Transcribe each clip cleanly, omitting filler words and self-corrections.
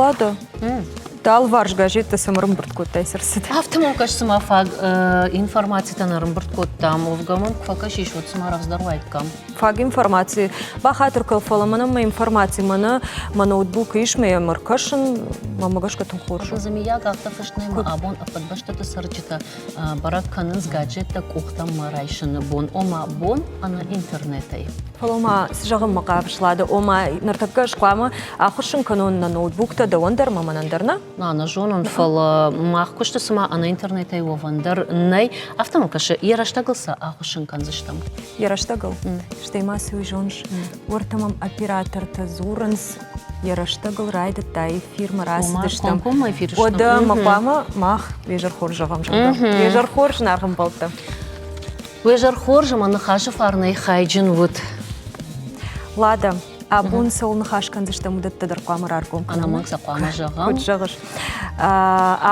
Лада, дӕ алыварс газеттӕ цӕм ӕрӕмбырд кодтай, цы рцыд? Афтӕ мӕм кӕсы, цыма фаг информацитӕ нӕ ӕрӕмбырд кодтам. Уӕвгӕ мӕм куы фӕкӕсис, уӕд цыма рӕвдздӕр уаиккам. Фаг информаци бахатыр кӕн, фӕлӕ мӕнӕн мӕ информаци мӕнӕ мӕ ноутбукы ис, мӕ йӕм ӕркӕсын, мӕмӕ гӕсгӕ тынг хорз у. Дзы миййаг афтӕ фыст нӕй, ӕмӕ абон ӕппӕт бӕстӕты цӕрджытӕ бӕрӕг кӕнынц гаджеттӕ къухтӕм ма райсыны бон, ома бон ӕнӕ интернетӕй. Фӕлӕ ма цы зӕгъынмӕ хъавыс, Лада, ома ныртӕккӕ ӕз хъуамӕ ахуыссын кӕнон нӕ ноутбуктӕ дӕуӕн дӕр ӕмӕ мӕнӕн дӕр, нӕ? Нӕ, нӕ зонын, фӕлӕ мах куысты цыма ӕнӕ интернетӕй уӕвӕн дӕр нӕй. Афтӕ мӕм кӕсы, йӕ рӕстӕгыл сӕ ахуыссын кӕндзыстӕм. Йӕ рӕстӕгыл? Стӕй ма цы уый зоныс, уӕртӕ мӕм оператортӕ дзурынц, йӕ рӕстӕгыл райдыдта эфирмӕ рацыдыстӕм. Комкоммӕ эфиры стӕм. Уӕдӕ мӕ хъуамӕ мах уе зӕр хорз зӕгъӕм, зӕгъгӕ. Уе зӕр хорз, зынаргъ ӕмбӕлттӕ. Уе зӕр хорз ӕмӕ ныхасы фарнӕй хайджын уыд. Лада, абон цӕуыл ныхас кӕндзыстӕм, уыдӕттӕ дӕр хъуамӕ раргом кӕнӕм. Ӕнӕмӕнг сӕ хъуамӕ зӕгъӕм. Куыд зӕгъыс?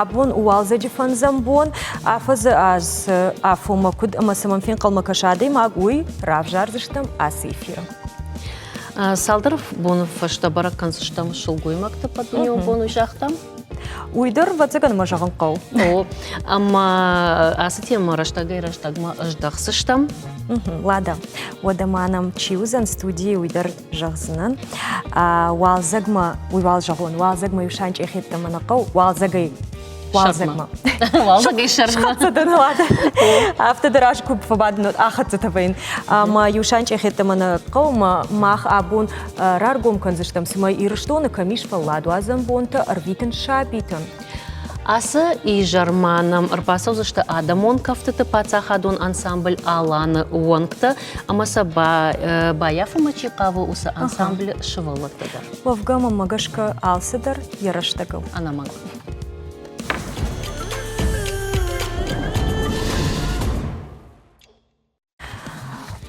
Абон уалдзӕджы фӕндзӕм бон, афӕдзы аз афонмӕ куыд ӕмӕ цӕмӕн фенхъӕлмӕ кӕса адӕймаг, уый равзардзыстӕм ацы эфиры. Цалдӕр боны фӕстӕ бӕрӕг кӕндзыстӕм сылгоймӕгты ӕппӕтдунеон бон, уый загътам. Уый дӕр, ӕвӕццӕгӕн, мӕ зӕгъын хъӕуы. О, ӕмӕ ацы темӕ рӕстӕгӕй-рӕстӕгмӕ ӕздӕхдзыстӕм. Лада, уӕдӕ ма нӕм чи уыдзӕн студийы, уый дӕр зӕгъдзынӕн. Уалдзӕгмӕ, уый уал зӕгъон, уалдзӕгмӕ иу санчъех йеддӕмӕ нӕ хъӕуы, уалдзӕгӕй уалдзӕгмӕ. Уалдзӕгӕй сӕрмӕ. Схӕццӕ дӕн, Лада. Афтӕ дӕр аз куы фӕбадын, ахӕццӕтӕ вӕййын. Ӕмӕ иу санчъех йеддӕмӕ нӕ хъӕуы, ӕмӕ мах абон раргом кӕндзыстӕм, цымӕ Ирыстоны кӕм ис фӕлладуадзӕн бонтӕ ӕрвитын сабитӕн. Ацы изӕр ма нӕм ӕрбацӕудзысты адӕмон кӕфтыты паддзахадон ансамбль Алан-ы уӕнгтӕ ӕмӕ сӕ баййафынмӕ чи хъавы, уыцы ансамблы сывӕллӕттӕ дӕр. Уӕвгӕ мӕнмӕ гӕсгӕ алцыдӕр йӕ рӕстӕгыл. Ӕнӕмӕнг.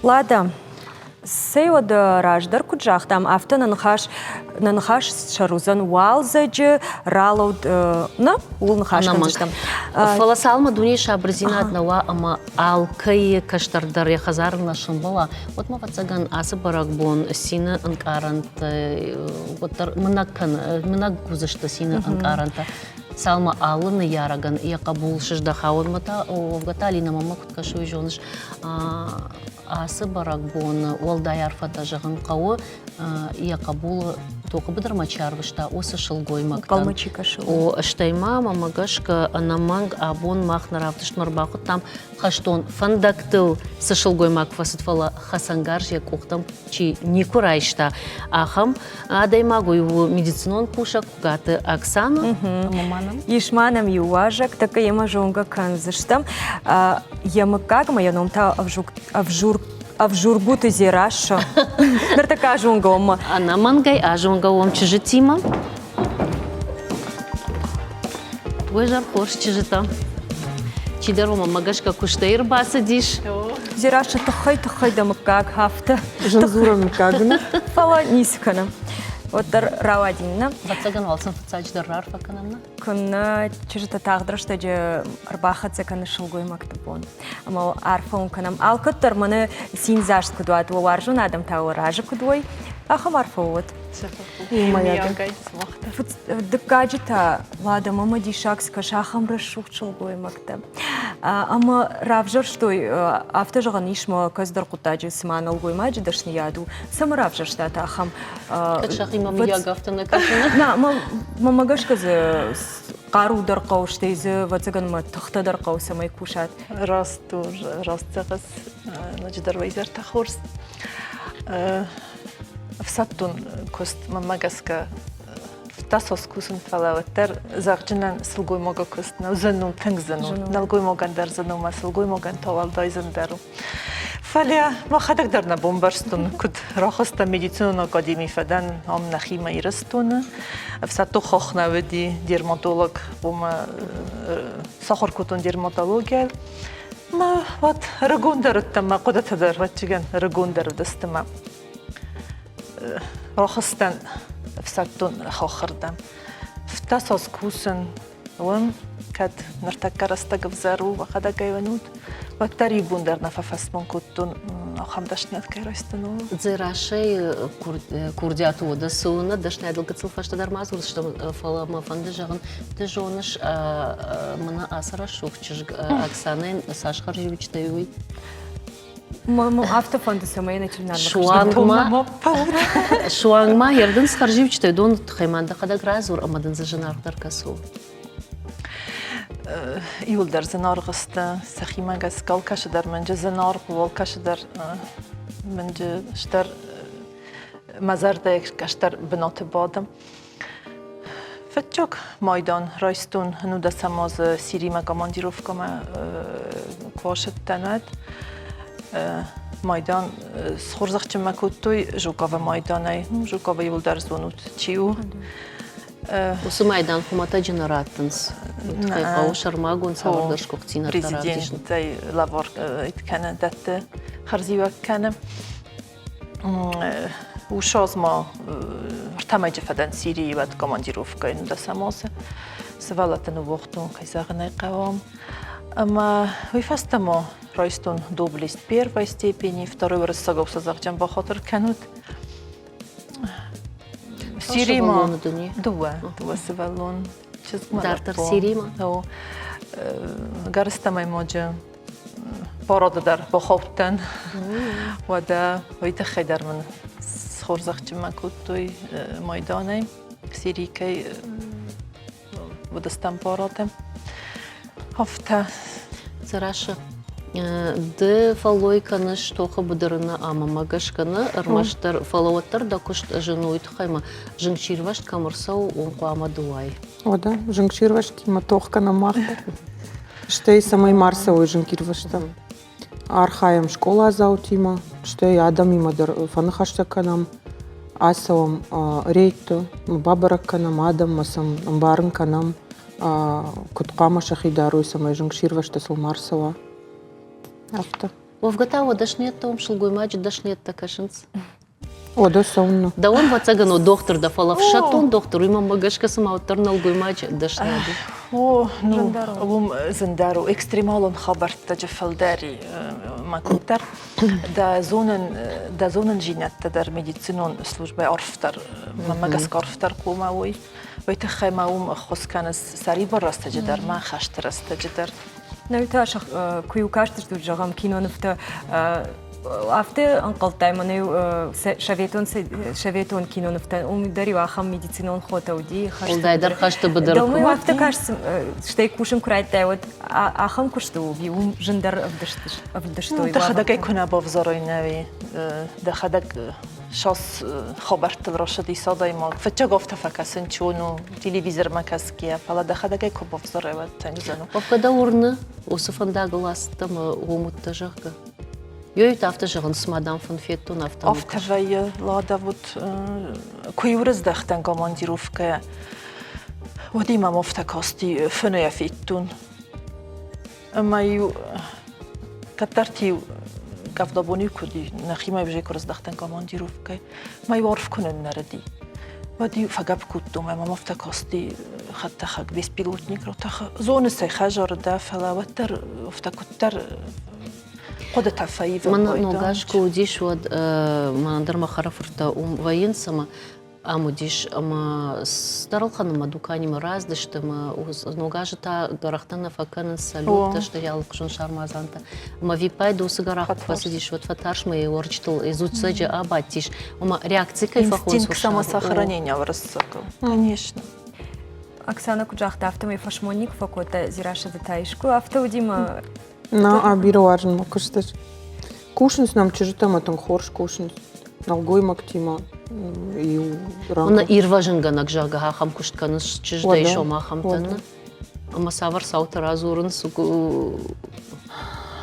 Лада, цӕй уӕдӕ раздӕр куыд загътам, афтӕ нӕ ныхас нӕ ныхас сӕр уыдзӕн уалдзӕджы ралӕуд нӕ ууыл ныхас кӕндзыстӕм. Фӕлӕ цалынмӕ дунейы сабырдзинад нӕ уа ӕмӕ алкӕйы кӕстӕр дӕр йӕ хӕдзары нӕ сӕмбӕла, уӕд ма ӕвӕццӕгӕн ацы бӕрӕгбон цины ӕнкъарӕнтӕ уӕддӕр мынӕг кӕны, мынӕг уыдзысты цины ӕнкъарӕнтӕ. Цалынмӕ алы ныййарӕгӕн йӕ хъӕбул сыздӕха, уӕдмӕ та уӕвгӕ та Алинӕ мӕнмӕ куыд кӕсы, уый зоныс, ацы бӕрӕгбоны уӕлдай арфӕтӕ зӕгъын хъӕуы, йӕ хъӕбулы тохы быдырмӕ чи арвыста, уыцы сылгоймӕгтӕн. Хъӕумӕ чи кӕсы? О, стӕй ма мӕмӕ гӕсгӕ ӕнӕмӕнг абон мах нӕ равдыстмӕ ӕрбахуыдтам хӕстон фӕндӕгтыл цы сылгоймаг фӕцыд, фӕлӕ хӕцӕнгарз йӕ къухтӕм чи никуы райста, ахӕм адӕймаг. Уый у медицинон кусӕг Хуыгаты Оксана. Ӕмӕ ма нӕм? Ис ма нӕм иу уазӕг, тӕккӕ йемӕ зонгӕ кӕндзыстӕм. Йӕ мыггагмӕ йӕ ном та Ӕвзургуты Дзерассӕ. Ныртӕккӕ азонгӕ уӕм. Ӕнӕмӕнгӕй азонгӕ уӕм чызджытимӕ. Уе зӕр хорз чызджытӕ. Чидӕр уымӕ гӕсгӕ куыстӕй ӕрбацыдис. Дзерассӕ тыххӕй тыххӕй дӕ мыггаг афтӕ. Зын дзурӕн мыггаг у. Фӕлӕ ницы кӕны. Уӕддӕр рауади нӕ. Ӕвӕццӕгӕн уал сын фыццаджыдӕр раарфӕ кӕнӕм нӕ? Куыннӕ чызджытӕ тагъд рӕстӕджы ӕрбахӕццӕ кӕны сылгоймӕгты бон. Ӕмӕ арфӕ уын кӕнӕм. Алкӕддӕр мӕнӕ циндзаст куыд уат, уӕ уарзон адӕм та уӕ разы куыд уой, ахӕм арфӕ уӕд. Иумӕйагӕй. Дыккаджы та, уӕдӕ мӕмӕ диссаг цы кӕсы, ахӕм рӕсугъд сылгоймӕгтӕ. Ӕмӕ равзӕрстой, афтӕ зӕгъӕн ис мӕ кӕцыдӕр хъуыддаджы, цыма нӕлгоймаджы дӕсныйад у, цӕмӕ равзӕрстат ахӕм? Кӕд сӕхимӕ мыййаг афтӕ нӕ кӕсы? Нӕ, мӕ гӕсгӕ дзы хъару дӕр хъӕуы, стӕй дзы, ӕвӕццӕгӕн, мӕ тыхтӕ дӕр хъӕуы, цӕмӕй кусат. Раст у, раст зӕгъыс, ноджыдӕр уӕ изӕртӕ хорз. Ӕфсӕддон куыст мӕнмӕ гӕсгӕ тасос кусын, фӕлӕ уӕддӕр зӕгъджынӕн сылгоймагы куыст нӕу зын у, тынг зын у. Нӕлгоймагӕн дӕр зын у, мӕ сылгоймагӕн та уӕлдай зындӕр у. Фӕлӕ мӕхӕдӕг дӕр нӕ бамбӕрстон, куыд рахызтӕн медицинон академи фӕдӕн ам нӕхимӕ Ирыстоны. Ӕфсӕддон хох нӕ уыди, дерматолог, уымӕ сахуыр кодтон дерматологийӕ. Мӕ уӕд ӕрыгондӕр уыдтӕн, мӕ хъуыдытӕ дӕр, ӕвӕццӕгӕн, ӕрыгондӕр уыдысты мӕ. Рахызтӕн ӕфсӕддон хохырдӕм. Фтасос кусын, уым кӕд ныртӕккӕ рӕстӕг ӕвзӕр у, уӕхӕдӕг ӕй уынут, уӕддӕр иу бон дӕр нӕ фӕфӕсмон кодтон. Ахӕм дӕсныйад кӕй райстон, ууыл. Дзерассӕйы курдиат уӕдӕ цы у, нӕ дӕсныйадыл гыццыл фӕстӕдӕр ма дзурдзыстӕм, фӕлӕ мӕ фӕнды зӕгъын, ды зоныс, мӕнӕ ацы рӕсугъд чызг Оксанӕйӕн цас хӕрзиуджытӕ и, уый? Афтӕ фӕнды, цӕмӕй нӕ Суанг ма йе рдын цы хӕрзиуджытӕ уыдоны тыххӕй ма дӕхӕдӕг радзур ӕмӕ дын дзы зынаргъдӕр кӕцы у? Иуылдӕр зынаргъ сты, сӕхимӕ гӕсгӕ алкӕцы дӕр мӕнджы зынаргъ у, алкӕцы дӕр мӕнджы стӕр мӕ зӕрдӕйы кӕстӕр бынаты бады. Фыццаг майдан райстон нудӕсӕм азы Сиримӕ командировкӕмӕ куы ацыдтӕн, уӕд. Майдан схорзӕхджын мӕ кодтой Жуковы майданӕй. Жуковы иуылдӕр зонут, чи у. Уыцы майдан хуымӕтӕджы нӕ раттынц. Тыххӕй хъӕуы сӕрмагонд цавӕрдӕр сгуыхтдзинӕдтӕ Президентӕй лӕвар кӕны, дӕтты, хӕрзиуӕг кӕны. Уыцы ма ӕртӕмӕджы фӕдӕн Сирийы уӕд командировкӕйы нудӕсӕм азы. Сывӕллӕтты ныууагътон, кӕй зӕгъын ӕй хъӕуы. Ӕмӕ уый фӕстӕ ма райстон доблесть первой степени, второй уырыссагау сӕ зӕгъджын бахатыр кӕнут. Сиримӕ дыууӕ, дыууӕ сывӕллон. Чызгмӕ Дарддӕр Сиримӕ? Гӕрзтӕмӕй моджы Бороды дӕр бахаудтӕн. Уӕдӕ уый тыххӕй дӕр мын схорзӕхджын кодтой майданӕй Сирийы кӕй уыдыстӕм Бороды. Афтӕ. Цӕрӕсы, ды фӕллой кӕныс тохы быдыры нӕ ӕмӕ мӕ гӕсгӕ нӕ, ӕрмӕстдӕр, фӕлӕ уӕддӕр дӕ куыст зын у, уый тыххӕй ма зынгсирвӕзт кӕм ӕрцӕуы, уым хъуамӕ ды уай. Уӕдӕ зынгсирвӕзтимӕ тох кӕнӕм мах дӕр. Стӕй цӕмӕй ма рцӕуой зынгирвӕзтӕ. Архайӕм скъоладзаутимӕ, стӕй адӕмимӕ дӕр фӕныхӕстӕ кӕнӕм, ацӕуӕм рейдты, бабӕрӕг кӕнӕм адӕммӕ сӕм ӕмбарын кӕнӕм, куыд хъуамӕ сӕхи дарой, цӕмӕй зынгсирвӕзтӕ сыл ма рцӕуа. Афтӕ. Уӕвгӕ та уӕ дӕсныйӕдтӕ уым сылгоймаджы дӕсныйӕдтӕ кӕсынц? Уӕдӕ цӕуыннӕ? Дӕуӕн, ӕвӕццӕгӕн, у дохтыр дӕ, фӕлӕ ӕфсӕддон дохтыр, уый мӕнмӕ гӕсгӕ цыма уӕддӕр нӕлгоймаджы дӕсныйад у. О, ну, уым зындӕр у. Экстремалон хабӕрттӕджы фылдӕр и мӕ куыддӕр. Дӕ зонын, дӕ зонындзинӕдтӕ дӕр медицинон службӕ арфдӕр, мӕнмӕ гӕсгӕ арфдӕр хъуамӕ уой. Уый тыххӕй ма уым ӕххуыс кӕныс сӕрибар рӕстӕджы дӕр, мӕ хӕсты рӕстӕджы дӕр. Нӕ та куы-иу кастыстут, зӕгъӕм, кинонывтӕ, афтӕ ӕнхъӕлдтай, мӕнӕ-иу советон советон кинонывтӕ, уым дӕр-иу ахӕм медицинон хотӕ уыди. Уӕлдайдӕр хӕсты быдыры. Дӕумӕ афтӕ каст, стӕй кусын куы райдыдтай, уӕд ахӕм куысты уыди, уым зындӕр ӕвдыстой. Дӕхӕдӕг ӕй куы нӕ бавзарай, нӕ дӕхӕдӕг сас хабӕрттыл рацыдис адӕймаг. Фыццаг афтӕ фӕкӕсын чон у, телевизормӕ кӕсгӕйӕ, фӕлӕ дӕхӕдӕг ӕй куы бавзарай, уӕд тынг зын у. Уӕвгӕ дӕ уырны, уыцы фӕндагыл ацыдтӕ ӕмӕ уым уыдтӕ, зӕгъгӕ? Ёй афтӕ зӕгъын, цыма дам фын федтон, афтӕ. Афтӕ вӕййы, Лада, вот куы-иу рыздӕхтӕн командировкӕйӕ, уӕд-иу мӕм афтӕ касти, фынӕйӕ федтон. Ӕмӕ-иу кӕддӕрты-иу къӕвдабон-иу куы уыди, нӕхимӕ ӕвзӕр куы рыздӕхтӕн командировкӕй, мӕ-иу арф куы ныннӕрыди, уӕд-иу фӕгӕпп кодтон ӕмӕ мӕм афтӕ касти хӕдтӕхӕг, беспилотник ратӕхы. Зоныс ӕй, хӕдзары дӕ, фӕлӕ уӕддӕр афтӕ куыддӕр хъуыдытӕ фӕивын Мӕн ног аз куы уыдис, уӕд мӕнӕн дӕр мӕ хӕрӕфырттӕ уым вӕййынц ӕмӕ ам уыдис ӕмӕ цыдӕр ӕлхӕнынмӕ дуканимӕ раздысты ӕмӕ ног азы та гӕрӕхтӕ нӕ фӕкӕнынц салюттӕ, стӕй алыхуызон сармадзантӕ. Ӕмӕ виппайды уыцы гӕрах куы фӕцыдис, уӕд фӕтарст мӕ йӕ уӕрджытыл дзуццӕджы абадтис. Ома реакци кӕй фӕхонынц Инстинкт самосохранения уырыссагау. Конечно. Оксана куыд загъта, афтӕмӕй фӕсмон никуы фӕкодта Дзирасады та искуы. Афтӕ уыди мӕ На, бирӕ уарзын мӕ куысты. Кусынц нӕм чызджытӕ ӕмӕ тынг хорз кусынц. Нӕлгоймӕгтимӕ иу ран. Ирвӕзынгӕнӕг, зӕгъгӕ, ахӕм куыст кӕнынц чызджытӕй сом ахӕмтӕ. Ӕмӕ цавӕр цаутӕ радзурынц?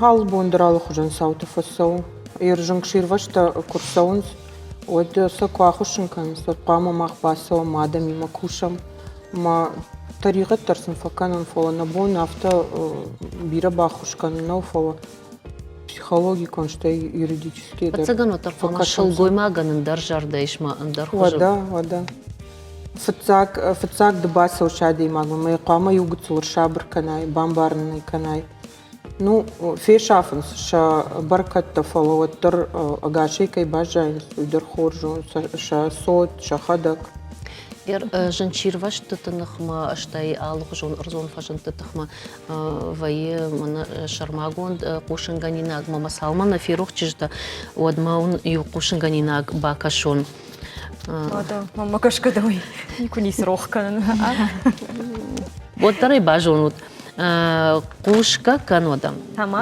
Алы бон дӕр алыхуызӕн цаутӕ фӕцӕуы. Зынгсирвӕзтӕ куы рцӕуынц, уӕд сӕ куы ахуыссын кӕнынц, уӕд хъуамӕ мах бацӕуӕм, адӕмимӕ кусӕм. Ма тӕригъӕд дӕр сын фӕкӕнӕм, фӕлӕ нӕ бон афтӕ бирӕ баххуыс кӕнын нӕу, фӕлӕ психологикон, стӕй юридический дӕр. Ӕцӕгӕн уӕддӕр хъуамӕ сылгоймагӕн ӕндӕр зӕрдӕ ис ма ӕндӕр хуызы. Уӕдӕ, уӕдӕ. Фыццаг, фыццаг ды бацӕуыс адӕймагмӕ, мӕ хъуамӕ иу гыццыл ӕрсабыр кӕнай, бамбарын ӕй кӕнай. Ну, фесафынц сӕ бӕркӕдтӕ, фӕлӕ уӕддӕр ӕгасӕй кӕй баззайынц, уый дӕр хорз у, сӕ цот, сӕхӕдӕг. Зынчирвӕзтыты ныхмӕ, стӕй алыхуызон ӕрдзон фӕзындты тыхмӕ вӕййы мӕнӕ сӕрмагонд хъусынгӕнинаг. Мӕ цалынмӕ нӕ ферох чызджытӕ, уӕдмӕ уын иу хъусынгӕнинаг бакӕсон. Уӕдӕ, мӕнмӕ гӕсгӕ дӕуӕй никуы ницы рох кӕнын. Уӕддӕр ӕй базонут. Хъусгӕ кӕн уӕдӕ.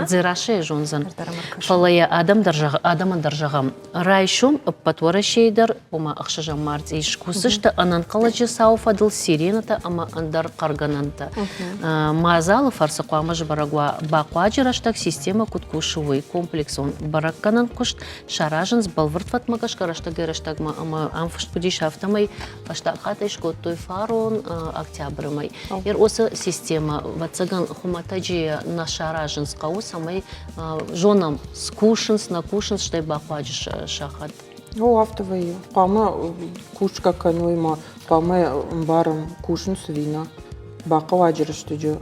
Дзерассӕйы зондзӕн. Фӕлӕ йӕ адӕм дӕр адӕмӕн дӕр зӕгъӕм, райсом ӕппӕт Уӕрӕсейы дӕр, ома ӕхсӕзӕм мартъи скусдзысты ӕнӕнхъӕлӕджы цауы фӕдыл сиренӕтӕ ӕмӕ ӕндӕр хъӕргӕнӕнтӕ. Мадзалы фӕрцы хъуамӕ сбӕрӕг уа, бахъуаджы рӕстӕг системӕ куыд кусы, уый. Комплексон бӕрӕггӕнӕн куыст саразынц бӕлвырд фӕткмӕ гӕсгӕ рӕстӕгӕй-рӕстӕгмӕ ӕмӕ ам фыст куыд ис, афтӕмӕй фӕстаг хатт ӕй скодтой фарон октябры мӕй. Ер уыцы системӕ, ӕвӕццӕгӕн, хуымӕтӕджы нӕ саразынц хъӕуы, цӕмӕй зонӕм, скусынц, нӕ кусынц, стӕй бахъуаджы сахат. О, афтӕ вӕййы. Хъуамӕ кусгӕ кӕной ма хъуамӕ ӕмбарӕм, кусынц ӕви нӕ. Бахъуаджы рӕстӕджы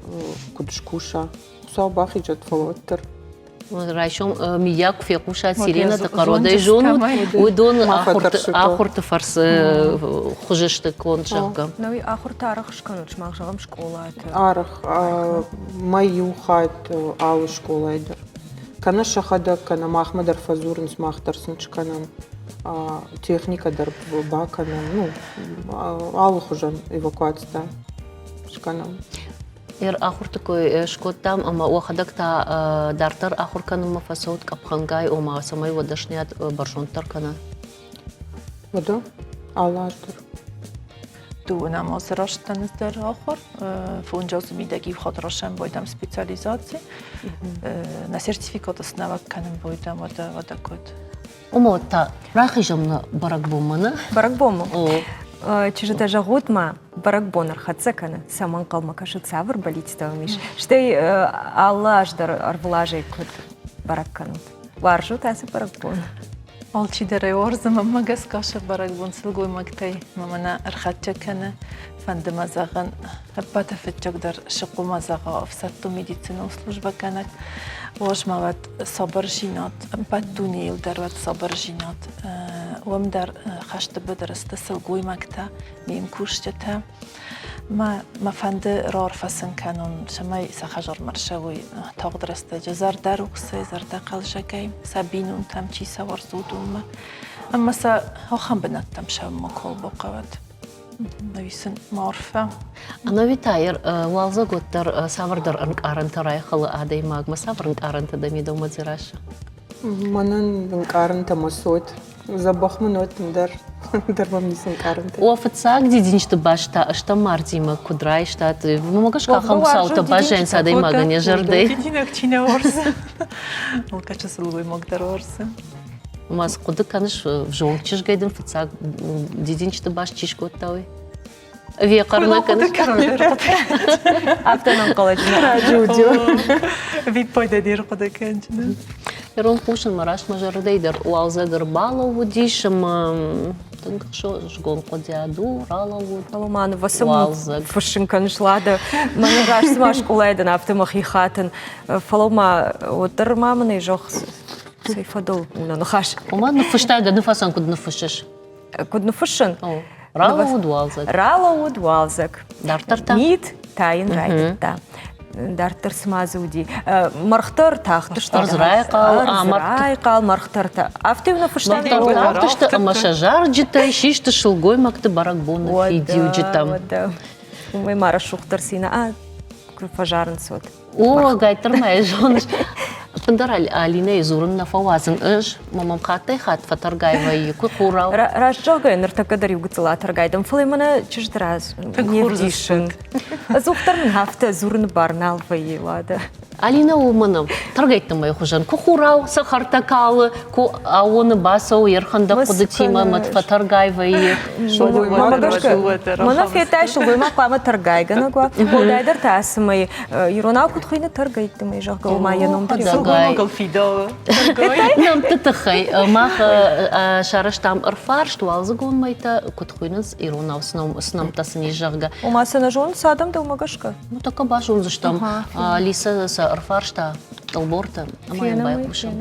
куыд скуса. Хуыцау бахизӕд, фӕлӕ уӕддӕр. Райсом миййаг куы фехъусат сиренӕты хъӕр, зонут, уыдон ахуырты фӕрцы хуызы сты конд, зӕгъгӕ. Науи ахуыртӕ арӕх скӕнут сымах, зӕгъӕм, скъолаты? Арӕх. Мӕй иу хатт алы скъолайы дӕр. Кӕнӕ сӕхӕдӕг, кӕнӕ махмӕ дӕр фӕдзурынц, мах дӕр сын скӕнӕм. Техникӕ дӕр бакӕнӕм, ну, алыхуызӕн эвакуацитӕ скӕнӕм. Ахуырты кой скодтам ӕмӕ уӕхӕдӕг та дарддӕр ахуыр кӕнынмӕ фӕцӕут къӕпхӕнгай, ома цӕмӕй уӕ дӕсныйад бӕрзонддӕр кӕна? Уӕдӕ алы аз дӕр. Дыууынӕм азы растдӕн дӕр ахуыр, фондз азы мидӕг иу хатт расӕмбӕлдӕм специализаци. Нӕ сертификат снӕуӕг кӕнын байдӕм, уӕдӕ уӕдӕ куыд. Ома та рахизӕм нӕ бӕрӕгбонмӕ, нӕ? Бӕрӕгбонмӕ? Чызджытӕ, зӕгъут ма, бӕрӕгбон ӕрхӕццӕ кӕны, цӕмӕ ӕнхъӕлмӕ кӕсут, цавӕр бӕллицтӕ уӕм ис? Стӕй алы аз дӕр ӕрвылазӕй куыд бӕрӕг кӕнут? Уарзут ацы бӕрӕгбон? Алчидӕр ӕй уарзы, мӕнмӕ гӕсгӕ сӕ бӕрӕгбон сылгоймӕгтӕй мӕ мӕнӕ ӕрхӕццӕ кӕны. Фӕнды мӕ зӕгъын, ӕппӕты фыццагдӕр сыхъумӕ зӕгъа ӕфсӕддон медицинон службӕгӕнӕг уозмӕ уӕд сабырдзинад, ӕппӕт дунейыл дӕр уӕд сабырдзинад. Уым дӕр хӕсты быдыры сты сылгоймӕгтӕ, ме мкусджытӕ. Мӕ, мӕ фӕнды раарфӕ сын кӕнон, цӕмӕй сӕ хӕдзармӕ ӕрцӕуой тагъд рӕстӕджы зӕрдӕрухсӕй, зӕрдӕхъӕлдзӕгӕй, сӕ бинонтӕм чи сӕ уарзы, уыдонмӕ. Ӕмӕ сӕ ахӕм бынӕттӕм сӕ макуал бахъӕуӕд. Ӕви Марфӕ. Ӕнӕуи та уалдзӕг уӕддӕр цавӕрдӕр ӕнкъарӕнтӕ райхӕлы адӕймагмӕ, цавӕр ӕнкъарӕнтӕ дӕм и дӕумӕ, Дзерассӕ? Мӕнӕн ӕнкъарӕнтӕ мӕ цот. Дзӕбӕх мын уӕд ӕндӕр дӕр мӕм ницы ӕнкъарӕнтӕ. О, фыццаг дидинджыты бӕстӕ стӕм мартимӕ куыд райстат, уымӕ гӕсгӕ ахӕм цаутӕ баззайынц адӕймагӕн йӕ зӕрдӕйы. Дидинӕг чи нӕ уарзы, алкӕцы сылгоймаг дӕр уарзы. Ма цы хъуыды кӕныс, взонг чызгӕй дын фыццаг дидинджыты баст чи скодта, уый? Ӕви хъӕр нӕ кӕныс? Афтӕ нӕнхъӕлӕджы Раджы уыди. Виппайды не рхъуыды кӕнджынӕн. Ирон хъусын мӕ раст мӕ зӕрдӕй дӕр уалдзӕг ӕрбалӕууыдис ӕмӕ тынг ӕхсызгон хъуыдиад у, ралӕууыд. Романова, цы фыссын кӕныс, Лада? Мӕнӕн раст цыма скъолайы дӕн, афтӕ мӕхи хатын. Фӕлӕ ма уӕддӕр ма мын ӕй зӕгъ, цӕй фӕдыл у нӕ ныхас? Ома ныффыстай дӕ ныфасӕн куыд ныффыссыс? Куыд ныффыссын? Ралӕууыд уалдзӕг. Ралӕууыд уалдзӕг. Дарддӕр та? Мит тайын райдыдта. Дарддӕр цыма дзы уыди. Мӕргътӕ ӕртахтысты. Ӕрдз райхъал, райхъал мӕргътӕ. Афтӕ-иу ныффыста. Мӕргътӕ ӕртахтысты ӕмӕ сӕ зарджытӕй систы сылгоймӕгты бӕрӕгбоны фидиуджытӕм. Уымӕй ма рӕсугъддӕр цина. Куы фӕзарынц, уӕд. О, гайттӕр ма йӕ зоныс. Ӕппындӕр Алинӕйы дзурын нӕ фӕуадзын ӕз. Мӕ мӕм хаттӕй-хатт фӕтӕргай вӕййы, куы хурау. Раст зӕгъгӕйӕ, ныртӕккӕ дӕр иу гыццыл атӕргай дӕн, фӕлӕ мӕнӕ чызджыты раз не вдисын. Ӕдзухдӕр мын афтӕ дзурыны бар нал вӕййы, уӕдӕ. Алинӕ у мӕнӕ тӕргӕйтты мӕй хуызӕн. Куы хурау цӕхӕртӕ калы, куы аууоны бацӕуы йе рхӕндӕг хъуыдытимӕ, мӕ фӕтӕргай вӕййы. Мӕнӕ федтай, сылгоймаг хъуамӕ тӕргайгӕнӕг уа. Уӕлдайдӕр та ацы мӕй иронау куыд хуыйны тӕргӕйтты мӕй, зӕгъгӕ, ома йӕ ном дӕр. Сылгоймагыл фидауы. Нӕмтты тыххӕй мах сарӕзтам ӕрфарст уалдзыгон мӕйтӕ куыд хуыйнынц иронау цы нӕмттӕ сын ис, зӕгъгӕ. Ома сӕ нӕ зонынц адӕм дӕумӕ гӕсгӕ? Ну, так базондзыстӕм. Алиса сӕ ӕрфарста. Ӕлборты ӕмӕ йӕм байхъусӕм.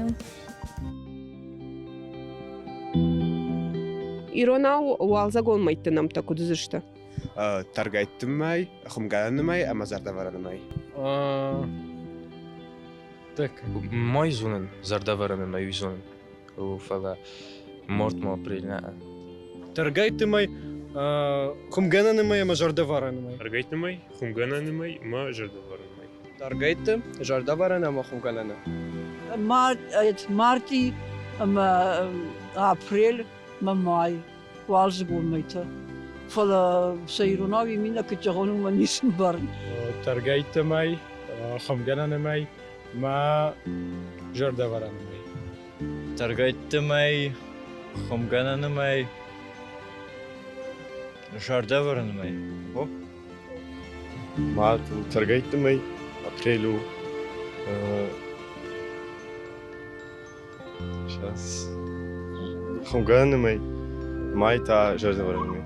Иронау уалдзӕгон мӕйтты нӕмттӕ куыд уыдзысты? Тӕргӕйтты мӕй, хуымгӕнӕны мӕй ӕмӕ зӕрдӕвӕрӕны мӕй. Так, мой зонын, зӕрдӕвӕрӕны мӕй зонын, фӕлӕ март ма апрель нӕ. Тӕргӕйтты мӕй, хуымгӕнӕны мӕй ӕмӕ зӕрдӕвӕрӕны мӕй. Тӕргӕйтты мӕй, хуымгӕнӕны мӕй ӕмӕ зӕрдӕвӕрӕны мӕй. Тӕргӕйтты, зӕрдӕвӕрӕн ӕмӕ хуымгӕнӕны. Марти ӕмӕ апрель мӕ май уалдзыгон мӕйтӕ. Фӕлӕ сӕ иронау иминӕ куыд зӕгъон, уымӕн ницы мбарын. Тӕргӕйтты мӕй, хуымгӕнӕны мӕй мӕ зӕрдӕвӕрӕны мӕй. Тӕргӕйтты мӕй, хуымгӕнӕны мӕй, зӕрдӕвӕрӕны мӕй. Март у тӕргӕйтты мӕй, апрель у Сейчас. Хуымгӕнӕны мӕй, май та зӕрдӕвӕрӕны мӕй.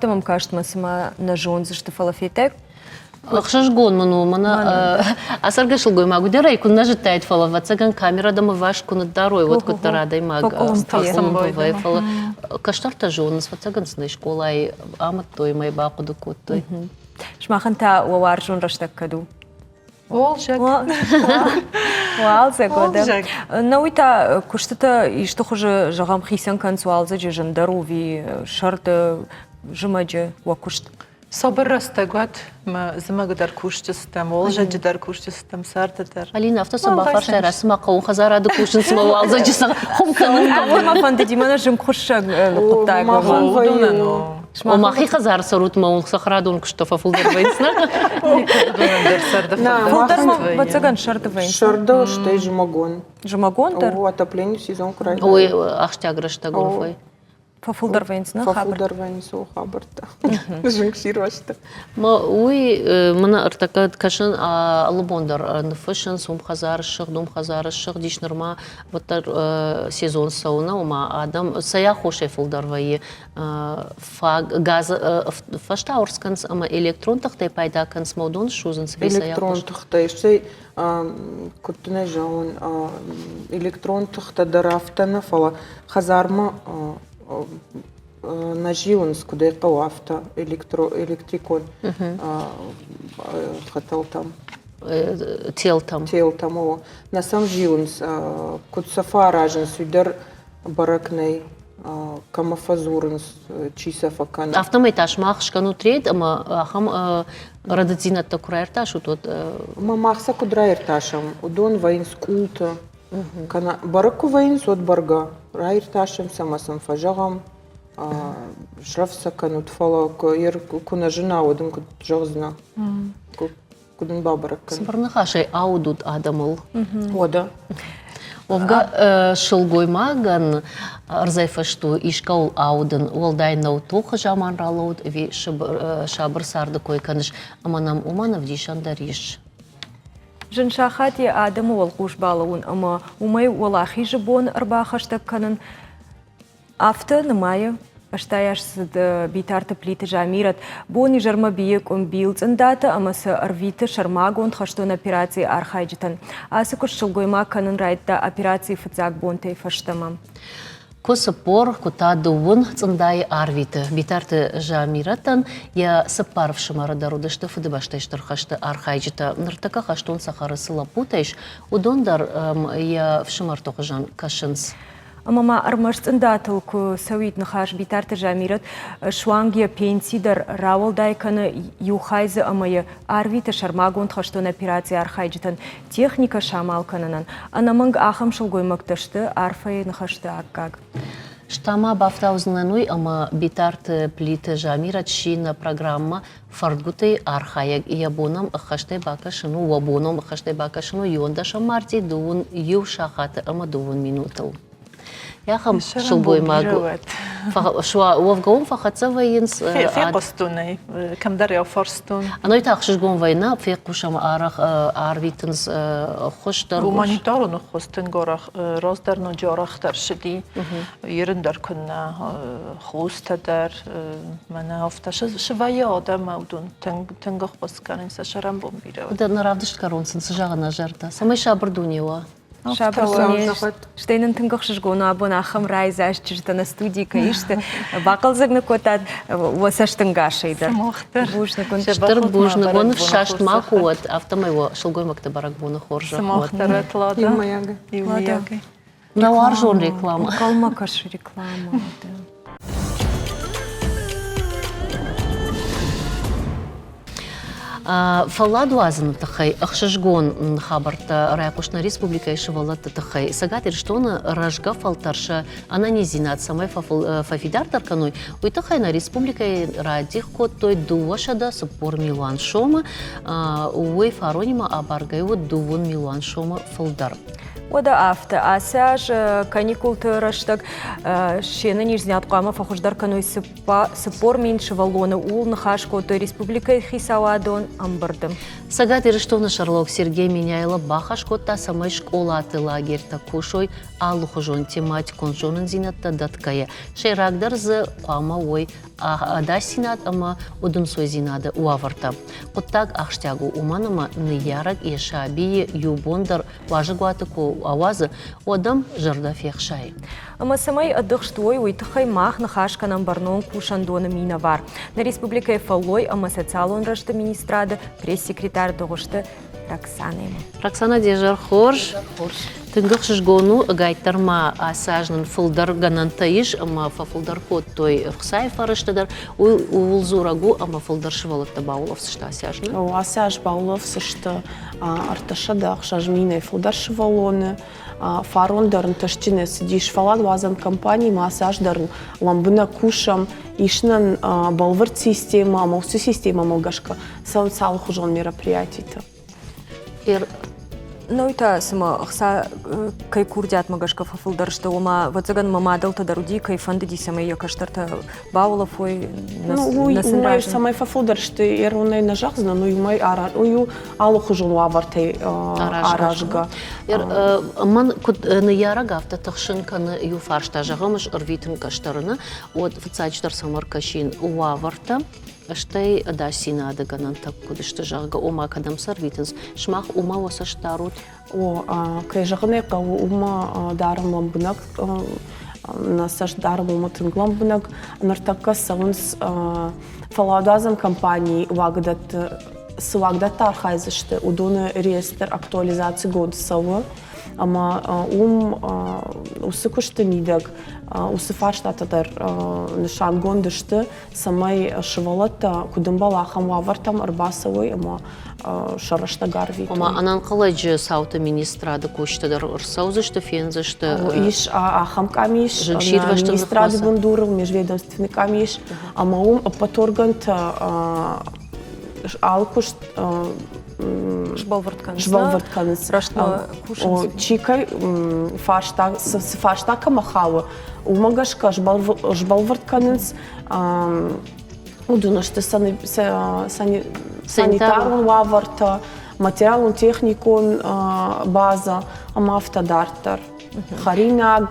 Мӕм каст мӕ цыма нӕ зондзысты, фӕлӕ федтай. Ӕхсызгон мын у, мӕнӕ ацӕргӕ сылгоймаг уыдӕр ӕй куы нӕ зыдтаид, фӕлӕ ӕвӕццӕгӕн камерӕ дӕм ӕвваст куы ныддарой, уӕд куыддӕр адӕймаг фӕкъуылымпы вӕййы. Фӕлӕ кӕстӕртӕ зонынц, ӕвӕццӕгӕн сын ӕй скъолайы амыдтой ӕмӕ йӕ бахъуыды кодтой. Сымахӕн та уӕ уарзон рӕстӕг кӕд у? Уалдзӕг. Уалдзӕг, уӕдӕ. Нӕ уый та куыстытӕ исты хуызы, зӕгъӕм, хицӕн кӕнынц уалдзӕджы зындӕр у ӕви сӕрды, зымӕджы уӕ куыст? Сабыр рӕстӕг уӕд мӕ зымӕг дӕр кусджыстӕм, уалдзӕджы дӕр кусджыстӕм, сӕрды дӕр. Алина, афтӕ цы бафарстай, раз цыма хъӕуы хӕдзарады кусын, цыма уалдзӕджы хуым кӕнын хъӕуы. Мӕ фӕндыди мӕнӕ зынгхуыссӕг хъуыддаг. О, мӕхи хӕдзары цӕрут мӕ уын цӕхӕрадон куысттӕ фӕфылдӕр вӕййынц, нӕ? Фылдӕр ма, ӕвӕццӕгӕн, сӕрды вӕййынц. Сӕрды, стӕй зымӕгон. Зымӕгон дӕр? О, отопление сезон куы райдайы. Ой, ахсджиаг рӕстӕгон фӕй. Фӕфылдӕр вӕййынц, нӕ? Фӕфылдӕр вӕййынц, о, хабӕрттӕ. Зынгсирвӕзты. Уый мын ӕртӕккӕ кӕсын алы бон дӕр ныффыссынц, уым хӕдзары ссыгъд, уым хӕдзары ссыгъд ис нырма уӕддӕр сезон цӕуы, нӕ, ома адӕм цӕй аххосӕй фылдӕр вӕййы фаг газ фӕстауӕрц кӕнынц ӕмӕ электрон тыхтӕй пайда кӕнынц, ӕмӕ уыдон ссудзынц. Электрон тыхтӕй, стӕй куыд дын ӕй зӕгъон, электрон тыхтӕ дӕр афтӕ нӕ, фӕлӕ хӕдзармӕ нӕ зилынц, куыд ӕй хъӕуы, афтӕ электрикон хӕтӕлтӕм. Телтӕм. Телтӕм, о. Нӕ сӕм зилынц, куыд сӕ фӕаразынц, уый дӕр бӕрӕг нӕй. Кӕмӕ фӕдзурынц, чи сӕ фӕкӕны. Афтӕмӕй та сымах скӕнут рейд ӕмӕ ахӕм рӕдыддзинӕдтӕ куы раиртасут, уӕд Ӕмӕ мах сӕ куыд раиртасӕм? Уыдон вӕййынц къулты, кӕнӕ бӕрӕг куы вӕййынц, уӕд бӕргӕ раиртасӕм сӕ ӕмӕ сын фӕзӕгъӕм, срӕвдз сӕ кӕнут, фӕлӕ куы нӕ зына, уӕд ын куыд зӕгъдзынӕ? Куыд ын бабӕрӕг кӕнын? Цыбыр ныхасӕй аудут адӕмыл. Уӕдӕ. Уӕвгӕ, сылгоймагӕн ӕрдзӕй фыст у искӕуыл аудын, уӕлдай нӕу тохы заман ралӕуд ӕви сабыр царды кой кӕныс, ӕмӕ нӕм уымӕн ӕвдисӕн дӕр ис. Зын сахат йӕ адӕмы уӕлхъус балӕууын ӕмӕ уымӕй уӕлахизы бон ӕрбахӕстӕг кӕнын Афтӕ нымайы ӕстайаздзыд Битарты-Плиты Замирӕт. Бон-изӕрмӕ бийы къуымбил цъындатӕ ӕмӕ сӕ ӕрвиты сӕрмагонд хӕстон операцийы архайджытӕн. Ацы куыст сылгоймаг кӕнын райдыдта операцийы фыццаг бонтӕй фӕстӕмӕ. Куы 40, куы та дыууын цъындайы арвиты. Битарты Замирӕтӕн йӕ цыппар ӕфсымӕры дӕр уыдысты Фыдыбӕстӕйы Стыр хӕсты архайджытӕ. Ныртӕккӕ хӕстон цӕхӕры цы лӕппутӕ ис, уыдон дӕр йӕ фсымӕрты хуызӕн кӕсынц. Ӕмӕ ма ӕрмӕст цъындатыл куы цӕуид ныхас, Битарты Замирӕт суанг йӕ пенси дӕр рауӕлдай кӕны иу хай дзы ӕмӕ йӕ арвиты сӕрмагонд хӕстон операцийы архайджытӕн техникӕ самал кӕнынӕн. Ӕнӕмӕнг ахӕм сылгоймӕгтӕ сты арфӕйы ныхӕсты аккаг. Стӕ ма бафтаудзынӕн уый, ӕмӕ Битарты Плиты Замирӕт сси нӕ программӕ Фӕрдгуытӕй архайӕг йӕ бонӕм ӕххӕстӕй бакӕсын у, уӕ бонӕм ӕххӕстӕй бакӕсын у иуӕндӕсӕм мартъи дыууын иу сахаты ӕмӕ дыууын минутыл. Ахӕм сылгоймаг уӕвгӕ уым фӕхӕццӕ вӕййынц. Фехъуыстон ӕй, кӕмдӕр йӕ фарстон. Ӕнӕуи та ӕхсызгон вӕййы, нӕ фехъусӕм арӕх арвитынц ӕххуыс дӕр. Гуманитарон ӕххуыс тынг арӕх, раздӕр ноджы арӕхдӕр цыди. Ирын дӕр куыннӕ, хостӕ дӕр, мӕнӕ афтӕ сывӕййы адӕммӕ уыдон тынг тынг ӕххуыс кӕнынц, сӕ сӕрӕнбон бирӕ. Нӕ равдыст кӕрон сын цы зӕгъы нӕ зӕрдӕ, цӕмӕй сабыр дуне уа? Сабыр дуне. Стӕй нын тынг ӕхсызгон у абон ахӕм райдзаст чызджытӕ нӕ студийы кӕй сты. Бахъӕлдзӕг нӕ кодтат уӕ цӕстӕнгасӕй дӕр. Бузныг уын. Стыр бузныг уын. Ӕфсӕст макуы уӕд, афтӕмӕй уӕ сылгоймӕгты бӕрӕгбоны хорзӕх уӕд. Иумӕйагӕй. Нӕ уарзон реклама. Ӕнхъӕлмӕ кӕсы реклама. Фӕллад уадзыны тыххӕй ӕхсызгон хабӕрттӕ райхъуыст нӕ республикӕйы сывӕллӕтты тыххӕй. Цӕгат Ирыстоны рӕзгӕ фӕлтӕр сӕ ӕнӕниздзинад цӕмӕй фӕфидардӕр кӕной, уый тыххӕй нӕ республикӕйы радих кодтой 240 милуан сомы. Уый фаронимӕ абаргӕ у дыууын милуан сомы фылдӕр. Уӕдӕ афтӕ, ацы аз каникулты рӕстӕг се нӕниздзинад хъуамӕ фӕхуыздӕр кӕной 40 000 сывӕллоны. Ууыл ныхас кодтой республикӕйы хицауадон ӕмбырды. Цӕгат Ирыстоны сӕргълӕууӕг Сергей Меняйло бахӕс кодта, цӕмӕй скъолаты лагерьтӕ кусой алыхуызон тематикон зонындзинӕдтӕ дӕтгӕйӕ. Сӕйрагдӕр дзы хъуамӕ уой ӕдасдзинад ӕмӕ удӕнцойдзинады уавӕртӕ. Хъуыддаг ахсджиаг у, уымӕн ӕмӕ ныййарӕг йӕ сабийы иу бон дӕр уазӕгуаты куы ауадзы, уӕд ӕм зӕрдӕ фехсайы. Ӕмӕ цӕмӕй ӕдыхст уой, уый тыххӕй мах ныхас кӕнӕм бӕрнон кусӕндоны минӕвар, нӕ республикӕйы фӕллой ӕмӕ социалон рӕзты министрады пресс-секретарь Дыгъуызты Роксанӕмӕ. Роксана, де зӕр хорз. Тынг ӕхсызгон у, ӕгайтдӕр ма ацы аз нын фылдӕр гӕнӕнтӕ ис ӕмӕ фӕфылдӕр кодтой ӕхцайы фӕрӕзтӕ дӕр. Уый ууыл дзурӕг у ӕмӕ фылдӕр сывӕллӕттӕ баулӕфдзысты ацы аз. Ацы аз баулӕфдзысты 306 минӕй фылдӕр сывӕллоны. Фарон дӕр ӕнтыстджынӕй цыдис фӕлладуадзӕн компанимӕ, ацы аз дӕр лӕмбынӕг кусӕм, ис нын бӕлвырд системӕ ӕмӕ уыцы системӕмӕ гӕсгӕ цӕуынц алыхуызон мероприятитӕ. Ну и та цыма ӕхца кӕй курдиатмӕ гӕсгӕ фӕфылдӕр сты, ома, ӕвӕццӕгӕн, мӕ мадӕлтӕ дӕр уыди, кӕй фӕндыди, цӕмӕй йӕ кӕстӕртӕ баулӕфой, Ну, уый уымӕй цӕмӕй фӕфылдӕр сты, иронӕй нӕ зӕгъдзынӕн, уый уый у алыхуызон уавӕртӕй аразгӕ. Мӕн куыд ныййарӕг, афтӕ тыхсын кӕны иу фарста, зӕгъӕм, ӕз ӕрвитын кӕстӕры, уӕд фыццаджыдӕр цӕмӕ ӕркӕсин уавӕртӕ, стӕй ӕдасдзинады гӕнӕнтӕ куыд сты, зӕгъгӕ, ома кӕдӕм сӕ ӕрвитынц, сымах уымӕ уӕ цӕст дарут? О, кӕй зӕгъын ӕй хъӕуы, уымӕ дарӕм лӕмбынӕг, нӕ цӕст дарӕм уымӕ тынг лӕмбынӕг. Ныртӕккӕ цӕуынц фӕлладуадзӕн компанийы уагдӕтты, цы уагдӕттӕ архайдзысты, уыдоны реестр актуализацигонд цӕуы. Ӕмӕ уым уыцы куысты мидӕг уыцы фарстатӕ дӕр нысангонд сты, цӕмӕй сывӕллӕттӕ куыд ӕмбӕлы, ахӕм уавӕртӕм ӕрбацӕуой ӕмӕ сӕ рӕстӕг арвитой. Ома ӕнӕнхъӕлӕджы цауты министрады кусджытӕ дӕр ӕрцӕудзысты, фендзысты. Ис ахӕм къамис, министрады бындурыл межведомственный къамис, ӕмӕ уым ӕппӕт органтӕ алы куыст сбӕлвырд кӕнынц. Сбӕлвырд кӕнынц. Рӕстмӕ кусынц. Чи кӕй фарста, цы фарста кӕмӕ хауы, уымӕ гӕсгӕ сбӕлвырд кӕнынц уыдон сты санитарон уавӕртӕ, материалон-техникон базӕ ӕмӕ афтӕ дарддӕр. Хӕринаг,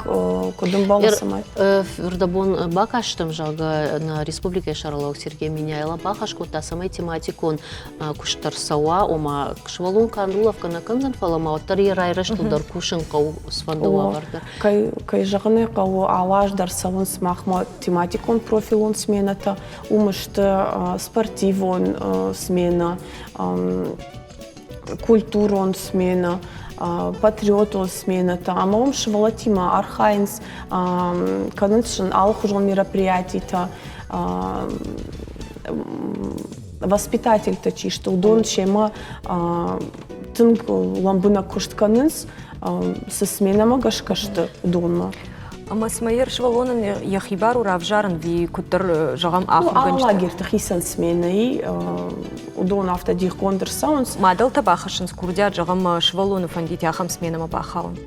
куыд ӕмбӕлы, цӕмӕй. Рдӕбон бакастӕм, зӕгъгӕ, нӕ республикӕйы сӕргълӕууӕг Сергей Меняйло бахӕс кодта, цӕмӕй тематикон куыст ӕрцӕуа, ома сывӕллон канд улӕфгӕ нӕ кӕндзӕн, фӕлӕ ма уӕддӕр йӕ райрӕзтыл дӕр кусын хъӕуы цыфӕнды уавӕр дӕр. Кӕй зӕгъын ӕй хъӕуы, алы аз дӕр цӕуынц махмӕ тематикон профилон сменӕтӕ, уым сты спортивон сменӕ, культурон сменӕ, патриотон сменӕтӕ ӕмӕ уым сывӕллӕттимӕ архайынц, кӕнынц сын алыхуызон мероприятитӕ, воспитательтӕ чи сты, уыдон семӕ тынг лӕмбынӕг куыст кӕнынц, цы сменӕмӕ гӕсгӕ сты, уыдонмӕ. Ӕмӕ цымӕ йе сывӕллонӕн йӕхи бар у равзарын, ӕви куыддӕр, зӕгъӕм, ахуыргӕнджытӕ? Лагерьты хицӕн сменӕйы уыдон афтӕ дихгонд ӕрцӕуынц. Мадӕлтӕ бахӕссынц курдиат, зӕгъӕм, сывӕллоны фӕндид ахӕм сменӕмӕ бахауын.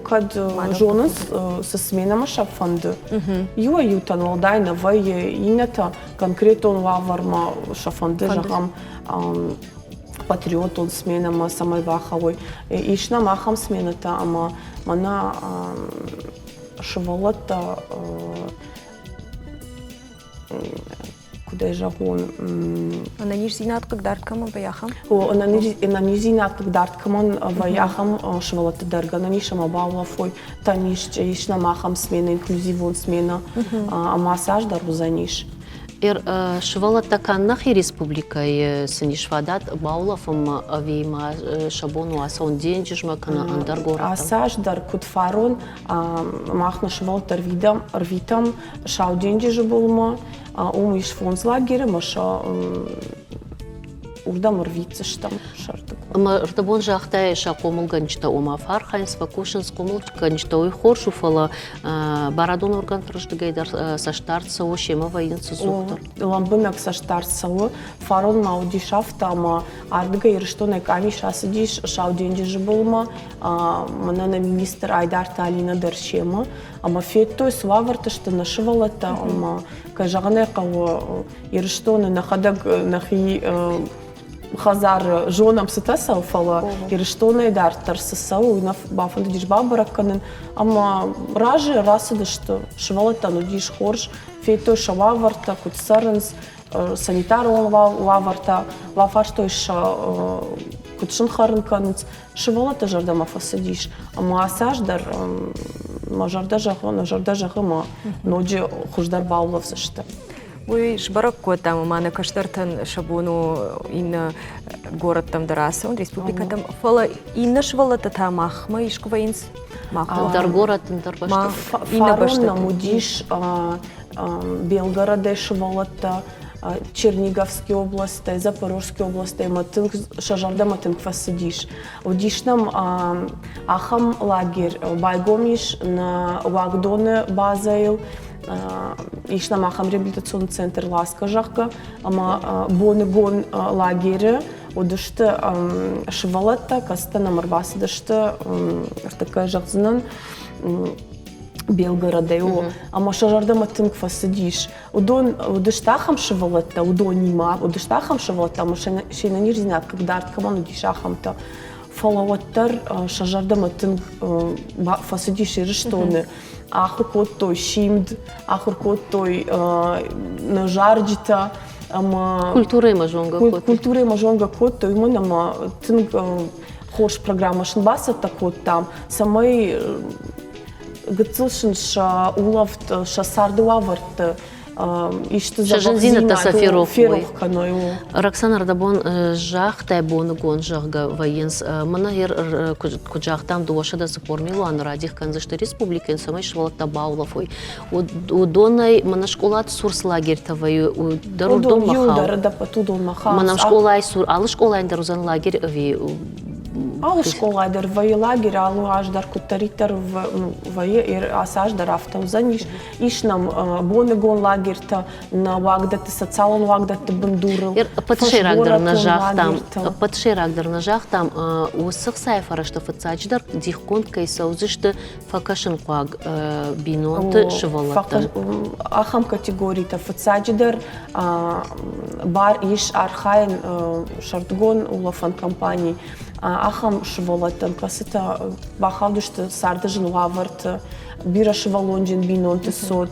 Кӕд зонынц, цы сменӕмӕ сӕ фӕнды. Иуӕй-иутӕн уӕлдай нӕ вӕййы, иннӕтӕ конкретон уавӕрмӕ сӕ фӕнды, зӕгъӕм, патриотон сменӕмӕ цӕмӕй бахауой. Ис нӕм ахӕм сменӕтӕ, ӕмӕ мӕнӕ сывӕллӕттӕ куыд ӕй зӕгъон... Ӕнӕниздзинад хъыгдард кӕмӕн вӕййы, ахӕм? О, ӕнӕниздзинад хъыгдард кӕмӕн вӕййы, ахӕм сывӕллӕтты дӕр гӕнӕн ис ӕмӕ баулӕфой. Тӕмисчъы ис нӕм ахӕм сменӕ, инклюзивон сменӕ, ӕмӕ цас дӕр уыдзӕнис. Сывӕллӕттӕ канд нӕхи республикӕйы сын ис фадат баулӕфынмӕ ӕви ма сӕ бон у ацӕуын денджызмӕ кӕнӕ ӕндӕр горӕттӕм? Ацы аз дӕр куыд фарон, мах нӕ сывӕллӕтты ӕрвитӕм Сау денджызы былмӕ. Уым ис фондз лагеры ӕмӕ сӕ уырдӕм ӕрвитдзыстӕм сӕрдыгон. Ӕмӕ рдӕбон загътай, сӕ хъомылгӕнджытӕ ома фӕархайынц, фӕкусынц хъомылгӕнджытӕ, уый хорз у, фӕлӕ барадон органты рдыгӕй дӕр цӕстдард цӕуы, семӕ вӕййынц ӕдзухдӕр. Лӕмбынӕг цӕстдард цӕуы. Фарон ма уыдис афтӕ, ӕмӕ ардыгӕй Ирыстонӕй къамис ацыдис Сау денджызы былмӕ. Мӕнӕ нӕ министр Айдарты Алинӕ дӕр семӕ. Ӕмӕ федтой, цы уавӕрты сты нӕ сывӕллӕттӕ, ӕмӕ, кӕй зӕгъын ӕй хъӕуы, Ирыстоны нӕхӕдӕг нӕхи хӕдзары зонӕм, цытӕ цӕуы, фӕлӕ Ирыстонӕй дарддӕр цы цӕуы, уый нӕ бафӕндыдис бабӕрӕг кӕнын. Ӕмӕ разы рацыдысты, сывӕллӕттӕн уыдис хорз, федтой сӕ уавӕртӕ, куыд цӕрынц, санитарон уавӕртӕ, бафарстой сӕ, куыд сын хӕрын кӕнынц. Сывӕллӕтты зӕрдӕмӕ фӕцыдис. Ӕмӕ ацы аз дӕр мӕ зӕрдӕ зӕгъы, нӕ зӕрдӕ зӕгъы, мӕ ноджы хуыздӕр баулӕфдзысты. Уый сбӕрӕг кодтам, ӕмӕ нӕ кӕстӕртӕн сӕ бон у иннӕ горӕттӕм дӕр ацӕуын, республикӕтӕм. Фӕлӕ иннӕ сывӕллӕттӕ та махмӕ искуы вӕййынц? Ӕндӕр горӕт, ӕндӕр бӕстӕ. Фарон нӕм уыдис Белгородӕй сывӕллӕттӕ, Черниговский областӕй, Запорожский областӕй мӕ тынг сӕ зӕрдӕмӕ тынг фӕцыдис. Уыдис нӕм ахӕм лагерь, байгом ис нӕ уагдоны базӕйыл, ис нӕм ахӕм реабилитацион центр Ласка, зӕгъгӕ, ӕмӕ боныгон лагеры уыдысты сывӕллӕттӕ, кӕцытӕ нӕм ӕрбацыдысты, ӕртыккӕй зӕгъдзынӕн, Белгородӕй у, ӕмӕ сӕ зӕрдӕмӕ тынг фӕцыдис. Уыдон уыдысты ахӕм сывӕллӕттӕ, уыдонимӕ уыдысты ахӕм сывӕллӕттӕ, ӕмӕ се нӕниздзинад хъыгдард кӕмӕн уыдис, ахӕмтӕ. Фӕлӕ уӕддӕр сӕ зӕрдӕмӕ тынг фӕцыдис Ирыстоны. Ахуыр кодтой симд, ахуыр кодтой нӕ зарджытӕ ӕмӕ культурӕимӕ зонгӕ кодтой. Культурӕимӕ зонгӕ кодтой, уымӕн ӕмӕ тынг хорз программӕ сын бацӕттӕ кодтам, цӕмӕй гыццыл сын сӕ улӕфт, сӕ царды уавӕрты исты сӕ зындзинӕдтӕ сӕ ферох ферох кӕной. Роксана, ӕрдӕбон загътай боныгон, зӕгъгӕ, вӕййынц. Мӕнӕ куыд загътам, 240 милуаны радих кӕндзысты республикӕйӕн, цӕмӕй сывӕллӕттӕ баулӕфой. Уыдонӕй мӕнӕ скъолаты цур цы лагерьтӕ вӕййы, дӕр уыдонмӕ хауы. Мӕнӕ скъолайы цур, алы скъолайӕн дӕр уыдзӕн лагерь ӕви Алы скъола дӕр вӕййы лагерь, алы аз дӕр куыддӕриддӕр вӕййы, ацы аз дӕр афтӕ уыдзӕнис. Ис нӕм боныгон лагертӕ, нӕ уагдӕтты, социалон уагдӕтты бындурыл. Ӕппӕты сӕйрагдӕр нӕ загътам, ӕппӕты сӕйрагдӕр нӕ загътам, уыцы хцайы фӕрӕзтӕ фыццаджыдӕр дихгонд кӕй цӕудзысты фӕкӕсынхъуаг бинонты сывӕллӕттӕн. Ахӕм категоритӕ фыццаджыдӕр бар ис архайын сӕрдыгон улӕфӕн компани ахӕм сывӕллӕттӕн, кӕцытӕ бахаудысты царды зын уавӕрты, бирӕсывӕллонджын бинонты цот,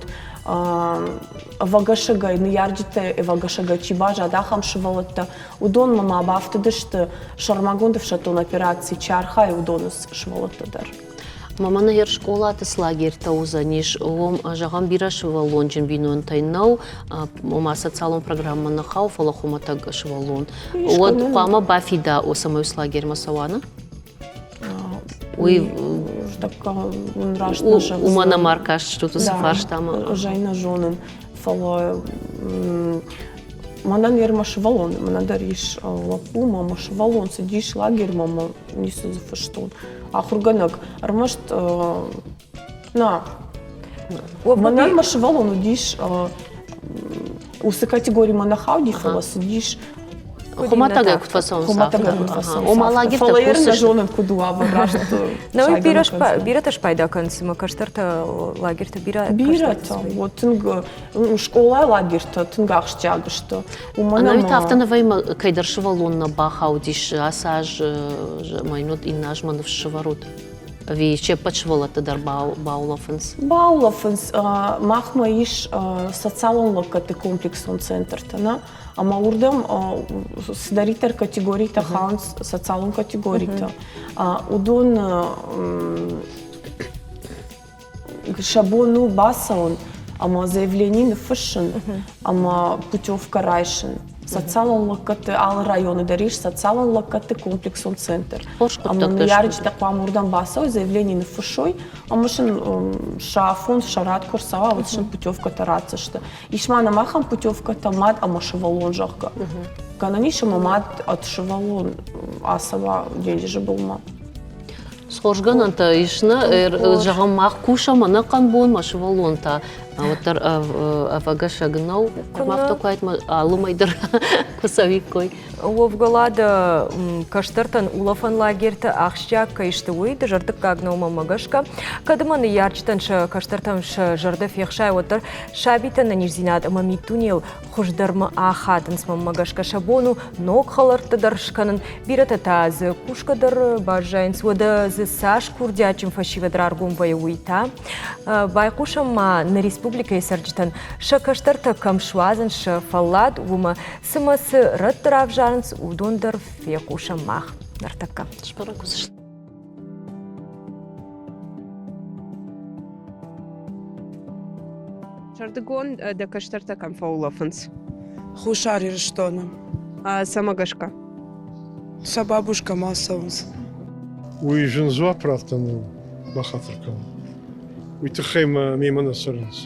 ӕвӕгӕсӕгӕй, ныййарджытӕ ӕвӕгӕсӕгӕй чи баззад, ахӕм сывӕллӕттӕ. Уыдонмӕ ма бафтыдысты сӕрмагонд ӕфсӕддон операцийы чи архайы, уыдоны сывӕллӕттӕ дӕр. Мӕнӕ йе скъолаты цы лагерьтӕ уыдзӕнис, уым, зӕгъӕм, бирӕсывӕллонджын бинонтӕй нӕу, ома социалон программӕ нӕ хауы, фӕлӕ хуымӕтӕг сывӕллон. Уӕд хъуамӕ бафида, цӕмӕй уыцы лагерьмӕ цӕуа, нӕ? Уый раст нӕ зӕгъдзынӕн. Уымӕн ӕмӕ ӕркастыстут уыцы фарстамӕ. Ӕз ӕй нӕ зонын, фӕлӕ мӕнӕн йе мӕ сывӕллон, мӕнӕн дӕр ис лӕппу, мӕ сывӕллон цыдис лагерьмӕ, мӕ ницы дзы фыстон. Ахуыргӕнӕг ӕрмӕст нӕ мӕнӕн мӕ сывӕллон уыдис уыцы категоримӕ нӕ хауди, фӕлӕ цыдис. Хуымӕтӕгӕй куыд фӕцӕуынц, Хуымӕтӕгӕй куыд фӕцӕуынц. Ома лагерьтӕ Фӕлӕ ерын нӕ зонын, куыд у уавӕр раст. Нӕ, бирӕтӕ спайда кӕнынц, ӕмӕ кӕстӕртӕ лагерьты бирӕ Бирӕтӕ, вот тынг скъолайы лагерьтӕ тынг ахсджиаг сты. Уымӕн ӕмӕ афтӕ нӕ вӕййы, кӕйдӕр сывӕллон нӕ бахаудис ацы аз, мӕйнод иннӕ азмӕ ныфс сӕвӕрут? Ӕви се ппӕт сывӕллӕттӕ дӕр баулӕфынц? Баулӕфынц. Махмӕ ис социалон лӕггӕдты комплексон центртӕ, нӕ? Ӕмӕ уырдӕм цыдӕриддӕр категоритӕ хауынц, социалон категоритӕ, уыдон сӕ бон у бацӕуын ӕмӕ заявлени ныффыссын ӕмӕ путевкӕ райсын. Социалон лӕггӕдты алы районы дӕр ис социалон лӕггӕдты комплексон центр. Ӕмӕ ныййарджытӕ хъуамӕ уырдӕм бацӕуой, заявлени ныффыссой ӕмӕ сын сӕ афон, сӕ рад куы рцӕуа, уӕд сын путевкӕтӕ ратдзысты. Ис ма нӕм ахӕм путевкӕтӕ мад ӕмӕ сывӕллон, зӕгъгӕ. Гӕнӕн ис ӕмӕ мад ӕд сывӕллон ацӕуа денджызы былмӕ. Схорзгӕнӕнтӕ ис нӕ, зӕгъӕм, мах кусӕм ӕнӕхъӕн бон, мӕ сывӕллон та уӕддӕр ӕвӕгӕсӕг нӕу. Афтӕ куы уаид, алы мӕй дӕр куы цӕуиккой. Уӕвгӕлады кӕстӕртӕн улӕфӕн лагерьты ахсджиаг кӕй сты, уый дызӕрдыггаг нӕу мӕнмӕ гӕсгӕ. Кӕд ӕмӕ ныййарджытӕн сӕ кӕстӕртӕм сӕ зӕрдӕ фехсайы, уӕддӕр сабиты ӕнӕниздзинад ӕмӕ миддунейыл хуыздӕрмӕ ахадынц мӕнмӕ гӕсгӕ сӕ бон у ног хӕлӕртты дӕр скӕнын, бирӕтӕ та дзы кусгӕ дӕр баззайынц. Уӕдӕ дзы цас курдиатджын фӕсивӕд раргом вӕййы, уый та байхъусӕм ма нӕ республикӕйы цӕрджытӕн сӕ кӕстӕртӕ кӕм суадзынц сӕ фӕллад, уымӕ цымӕ цы рӕтты равзарынц, уыдон дӕр фехъусӕм мах ныртӕккӕ. Сбӕрӕг уыдзысты. Сӕрдыгон дӕ кӕстӕртӕ кӕм фӕулӕфынц? Хуссар Ирыстоны. Цӕмӕ гӕсгӕ? Сӕ бабушкӕмӕ цӕуынц. Уый зын дзуапп раттӕн у, бахатыр кӕн. Уый тыххӕй мӕ мемӕ нӕ цӕрынц.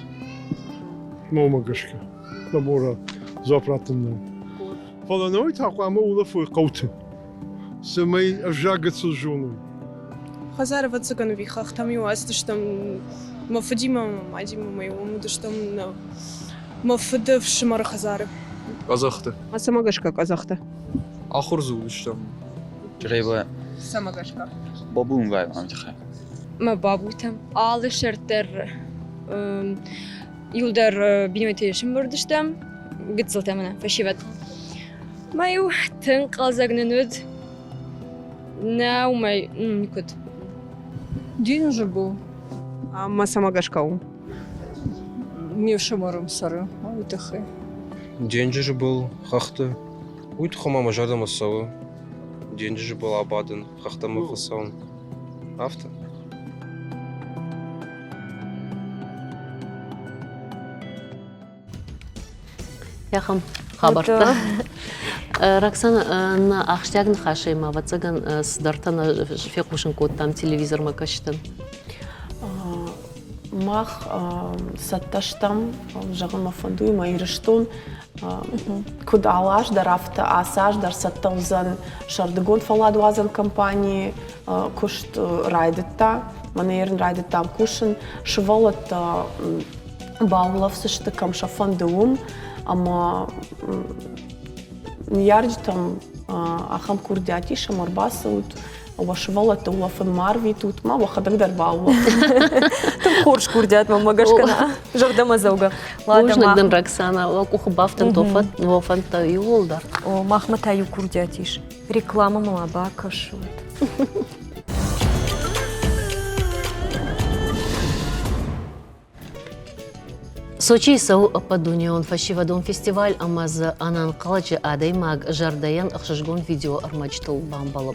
Мӕнмӕ гӕсгӕ. Мӕ бон дзуапп раттын нӕу. Фӕлӕ нӕ уый та хъуамӕ улӕфой хъӕуты, цӕмӕй ӕвзаг гыццыл зоной. Хӕдзары ӕвӕццӕгӕн ӕви хӕхтӕм-иу ацыдыстӕм мӕ фыдимӕ, мӕ мадимӕ ма-иу уым уыдыстӕм нӕ мӕ фыды фсымӕры хӕдзары. Къӕдзӕхты. А цӕмӕ гӕсгӕ къӕдзӕхтӕ? Ахуыр дзы уыдыстӕм. Чъребайӕ. Цӕмӕ гӕсгӕ? Бабуымгай мӕм тыххӕй. Мӕ бабутӕм алы сӕрд дӕр иуылдӕр бинонтӕй сымбырд стӕм, гыццылтӕ мӕнӕ фӕсивӕд. Мӕ-иу тынг хъӕлдзӕг нын уыд. Нӕ, уымӕй никуыд. Денджызы был. Ӕмӕ цӕмӕ гӕсгӕ у? Ме фсымӕрым цӕры, уый тыххӕй. Денджызы был, хӕхты. Уый тыххӕй ма мӕ зӕрдӕмӕ цӕуы. Денджызы был абадын, хӕхтӕм фӕцӕуын. Афтӕ. Ахӕм хабӕрттӕ. Роксана, нӕ ахсджиаг ныхасӕй ма, ӕвӕццӕгӕн, цыдӕртӕ нӕ фехъусын кодтам телевизормӕ кӕсджытӕн. Мах цӕттӕ стӕм, зӕгъын мӕ фӕнды, уый мӕ Ирыстон куыд алы аз дӕр, афтӕ ацы аз дӕр цӕттӕ уыдзӕн сӕрдыгон фӕлладуадзӕн компанийы куыст райдыдта. Мӕнӕ ерын райдыдтам кусын. Сывӕллӕттӕ баулӕфдзысты, кӕм сӕ фӕнды, уым. Ӕмӕ ныййарджытӕм ахӕм курдиат ис, ӕмӕ ӕрбацӕут, уӕ сывӕллӕтты улӕфын ма арвитут, ма уӕхӕдӕг дӕр баулӕфут. Тынг хорз курдиат мӕм гӕсгӕ зӕрдӕмӕдзӕугӕ. Бузныг дын, Роксана, уӕ къухы бафтӕнт уӕ фӕндтӕ иууылдӕр. О, махмӕ та иу курдиат ис. Рекламӕмӕ ма бакӕсут. Сочийы цӕуы ӕппӕтдунеон фӕсивӕдон фестиваль ӕмӕ дзы ӕнӕнхъӕлӕджы адӕймаг зӕрдӕйӕн ӕхсызгон видеоӕрмӕджытыл бамбӕлы.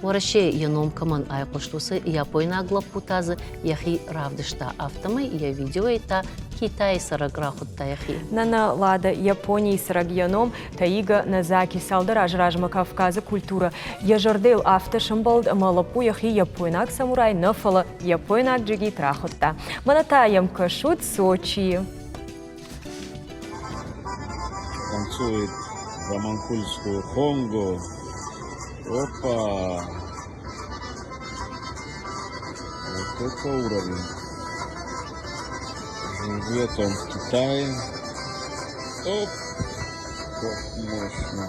Уӕрӕсейы йӕ ном кӕмӕн айхъуыст, уыцы япойнаг лӕппу та дзы йӕхи равдыста, афтӕмӕй йӕ видеойы та Китайы цӕрӕг рахуыдта йӕхи. Нана Лада Японийы цӕрӕг йӕ ном Таига Назаки цалдӕр азы размӕ Кавказы культурӕ йӕ зӕрдӕйыл афтӕ сӕмбӕлд, ӕмӕ лӕппу йӕхи япойнаг самурай нӕ, фӕлӕ япойнаг джигит рахуыдта. Мӕнӕ та йӕм кӕсут Сочийы. Танцует романкульскую хонго. Опа! Вот это уровень. Живет он в Китае. Оп! Как мощно.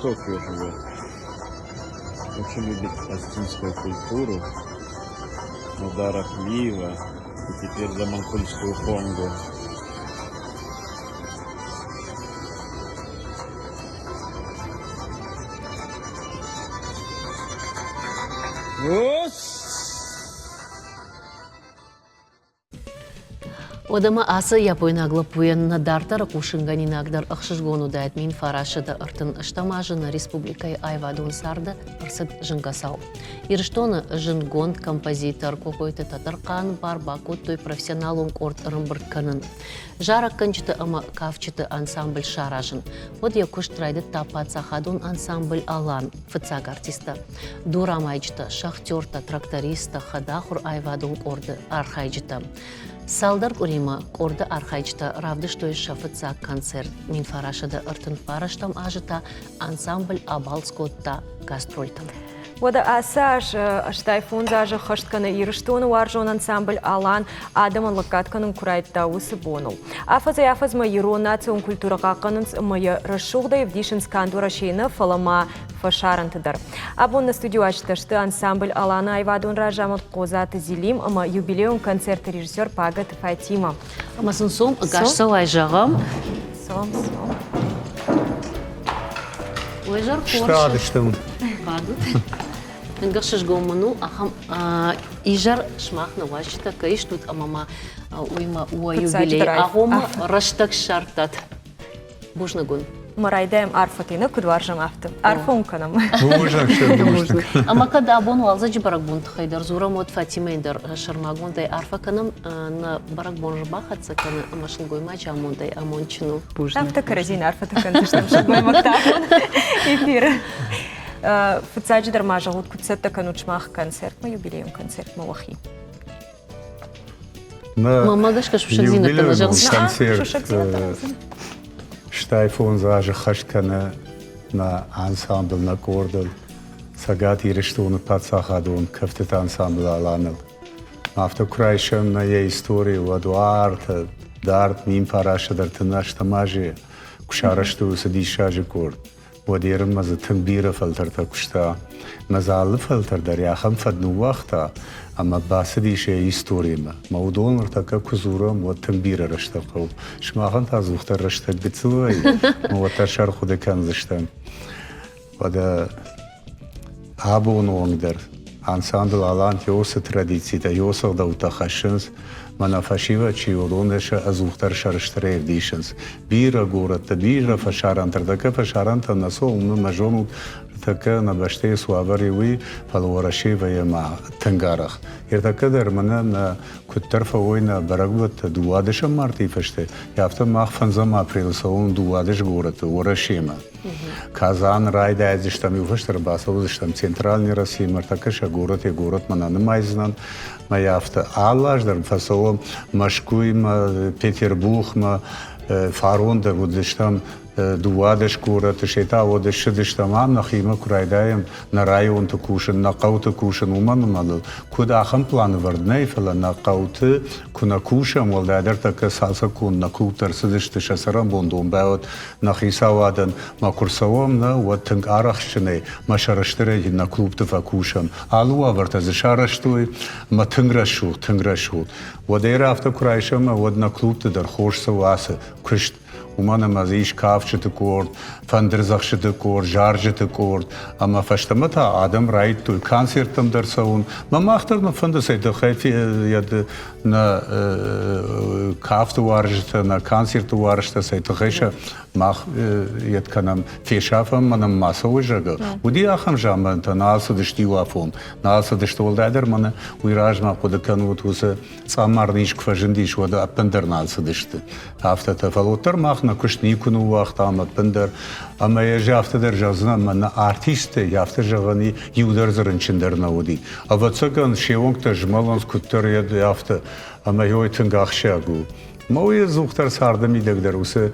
Токио живет. Очень любит остинскую культуру, Нодара Плиева и теперь заманхульскую Хонгу. Уӕдӕмӕ ацы япойнаг лӕппуйӕн нӕ дарддӕры хъусынгӕнинаг дӕр ӕхсызгон уыдаид 1938 азы нӕ республикӕйы аивадон царды ӕрцыд зынгӕ цау. Ирыстоны зындгонд композитор Кокойты Тӕтӕрхъан бар бакодтой профессионалон къорд ӕрӕмбырд кӕнын, зарӕггӕнджыты ӕмӕ кафджыты ансамбль саразын. Уӕд йӕ куыст райдыдта паддзахадон ансамбль «Алан» фыццаг артисттӕ, дурамайджытӕ, шахтертӕ, трактористтӕ, хӕдахуыр аивадон къорды архайджытӕ. Цалдӕр къуыримӕ къорды архайджытӕ равдыстой сӕ фыццаг концерт. 1939 азы та ансамбль абалц кодта гастрольтӕм. Уӕдӕ ацы аз 85 азы хӕст кӕны Ирыстоны уарзон ансамбль «Алан» адӕмӕн лӕггад кӕнын куы райдыдта, уыцы боныл. Афӕдзӕй-афӕдзмӕ ирон национ культурӕ хъахъхъӕнынц ӕмӕ йӕ рӕсугъдӕй ӕвдисынц канд Уӕрӕсейы нӕ, фӕлӕ ма фӕсарӕнты дӕр. Абон нӕ студиоуазджытӕ сты ансамбль «Алан» аивадон разамынд Хъодзаты Зелим ӕмӕ юбилейон концерты режиссер Пагӕты Фатимӕ. Ӕмӕ сын сом ӕгас цӕуай зӕгъӕм. Сом, сом. Уый зӕр хорз. Страдыстӕм. Бадут. Тынг ӕхсызгон мын у, ахӕм изӕр сымах нӕ уазджытӕ кӕй стут ӕмӕ ма уыимӕ уӕ юбилей агъоммӕ рӕстӕг ссардтат. Бузныг уын. Ма райдайӕм арфӕтӕй, нӕ куыд уарзӕм, афтӕ. Арфӕ уын кӕнӕм. Бузныг, бузныг. Ӕмӕ кӕд абон уалдзӕджы бӕрӕгбон тыххӕй дӕр дзурӕм, уӕд Фатимӕйӕн дӕр сӕрмагондӕй арфӕ кӕнӕм. Нӕ бӕрӕгбон ӕрбахӕццӕ кӕны ӕмӕ сылгоймаджы амондӕй амондджын у. Афтӕ кӕрӕдзийӕн арфӕтӕ кӕндзыстӕм сылгоймӕгтӕ абон эфиры. Фыццаджыдӕр ма зӕгъут, куыд цӕттӕ кӕнут сымах концертмӕ, юбилейон концертмӕ уӕхи? Мамӕ гӕсгӕ сусӕгдзинӕдтӕ нӕ зӕгъдзысты. Концерт стай фондз азы хӕст кӕны нӕ ансамбль, нӕ къордыл, Цӕгат Ирыстоны паддзахадон кӕфтыты ансамбль Аланыл. Афтӕ куы райсӕм нӕ йӕ истори, уӕд уартӕ дард 1938 азы куы сарӕзтой уыцы диссаджы къорд, Уӕд ерынмӕ дзы тынг бирӕ фӕлтӕртӕ куыста. Мӕ дзы алы фӕлтӕр дӕр ахӕм фӕд ныууагъта, ӕмӕ бацыдис йӕ историмӕ. Мӕ уыдон ныртӕккӕ куы дзурӕм, уӕд тынг бирӕ рӕстӕг хъӕуы. Сымахӕн та ӕдзухдӕр рӕстӕг гыццыл вӕййы, ӕмӕ уӕддӕр сӕ ӕрхъуыды кӕндзыстӕм. Уӕдӕ абоны онг дӕр ансамбль Аланти уыцы традицитӕ, уыцы ӕгъдӕуттӕ хӕссынц. Мӕнӕ фӕсивӕд чи у, уыдон сӕ ӕдзухдӕр сӕрыстырӕй ӕвдисынц. Бирӕ горӕттӕ, бирӕ фӕсарӕнтӕ, ӕртӕккӕ фӕсарӕнтӕ нӕ цӕуы, уымӕн мӕ зонут, ӕртӕккӕ нӕ бӕстӕйы цы уавӕр и, уый, фӕлӕ Уӕрӕсейы вӕййы ма тынг арӕх. Ӕртӕккӕ дӕр мӕнӕ нӕ куыддӕр фӕуой нӕ бӕрӕгбӕттӕ дыууадӕсӕм мартъийы фӕстӕ, афтӕ мах фӕндзӕм апрелы цӕуӕм дыууадӕс горӕты Уӕрӕсемӕ. Казан райдайдзыстӕм, иу фӕстӕ ӕрбацӕудзыстӕм Центральный Российмӕ, ӕртӕккӕ сӕ горӕтӕй горӕтмӕ нӕ нымайдзынӕн. Мӕ афтӕ алы аз дӕр фӕцӕуӕм Мӕскуймӕ, Петербургмӕ, фарон дӕр уыдыстӕм 12 горӕты, се та уӕд ссыдыстӕм ам нӕхимӕ куы райдайӕм нӕ районты кусын, нӕ хъӕуты кусын, уымӕн ӕмӕ ныл куыд ахӕм план ӕвӕрд нӕй, фӕлӕ нӕ хъӕуты куы нӕ кусӕм, уӕлдайдӕр тӕккӕ цалцӕггонд нӕ клубтӕ ӕрцыдысты сӕ цӕрӕнбон домбайуат нӕ хицауадӕн ма куы рцӕуӕм, нӕ, уӕд тынг арӕхстджынӕй мӕ сӕрыстырӕй нӕ клубты фӕкусӕм. Алы уавӕртӕ дзы сарӕзтой мӕ тынг рӕсугъд, тынг рӕсугъд. Уӕдӕй афтӕ куы райсӕм, уӕд нӕ клубты дӕр хорз цӕуы ацы куыст. Уымӕн ӕмӕ дзы ис кафджыты къорд, фӕндырдзӕхсджыты къорд, зарджыты къорд. Ӕмӕ фӕстӕмӕ та адӕм райдыдтой концерттӕм дӕр цӕуын. Мӕ мах дӕр нӕ фӕнды цӕй тыххӕй нӕ кафты уарзджытӕ, нӕ концертты уарзджытӕ цӕй тыххӕй сӕ мах йед кӕнӕм, фесафӕм, мӕнӕ ма цӕуы, зӕгъгӕ. Уыди ахӕм замантӕ, нал цыдысты иу афон, нал цыдысты, уӕлдайдӕр мӕнӕ уый размӕ хъуыды кӕнут, уыцы цъаммар низ куы фӕзындис, уӕд ӕппындӕр нал цыдысты. Афтӕтӕ, фӕлӕ уӕддӕр мах нӕ куыст никуы ныууагътам ӕппындӕр. Ӕмӕ ӕз афтӕ дӕр зӕгъдзынӕн, ӕмӕ нӕ артисттӕй афтӕ зӕгъӕн и, иу дӕр дзы рынчын дӕр нӕ уыди. Ӕвӕццӕгӕн, се уӕнгтӕ змӕлынц куыддӕр афтӕ, ӕмӕ ой тынг ахсджиаг у. Мӕ уый ӕдзухдӕр царды мидӕг дӕр уыцы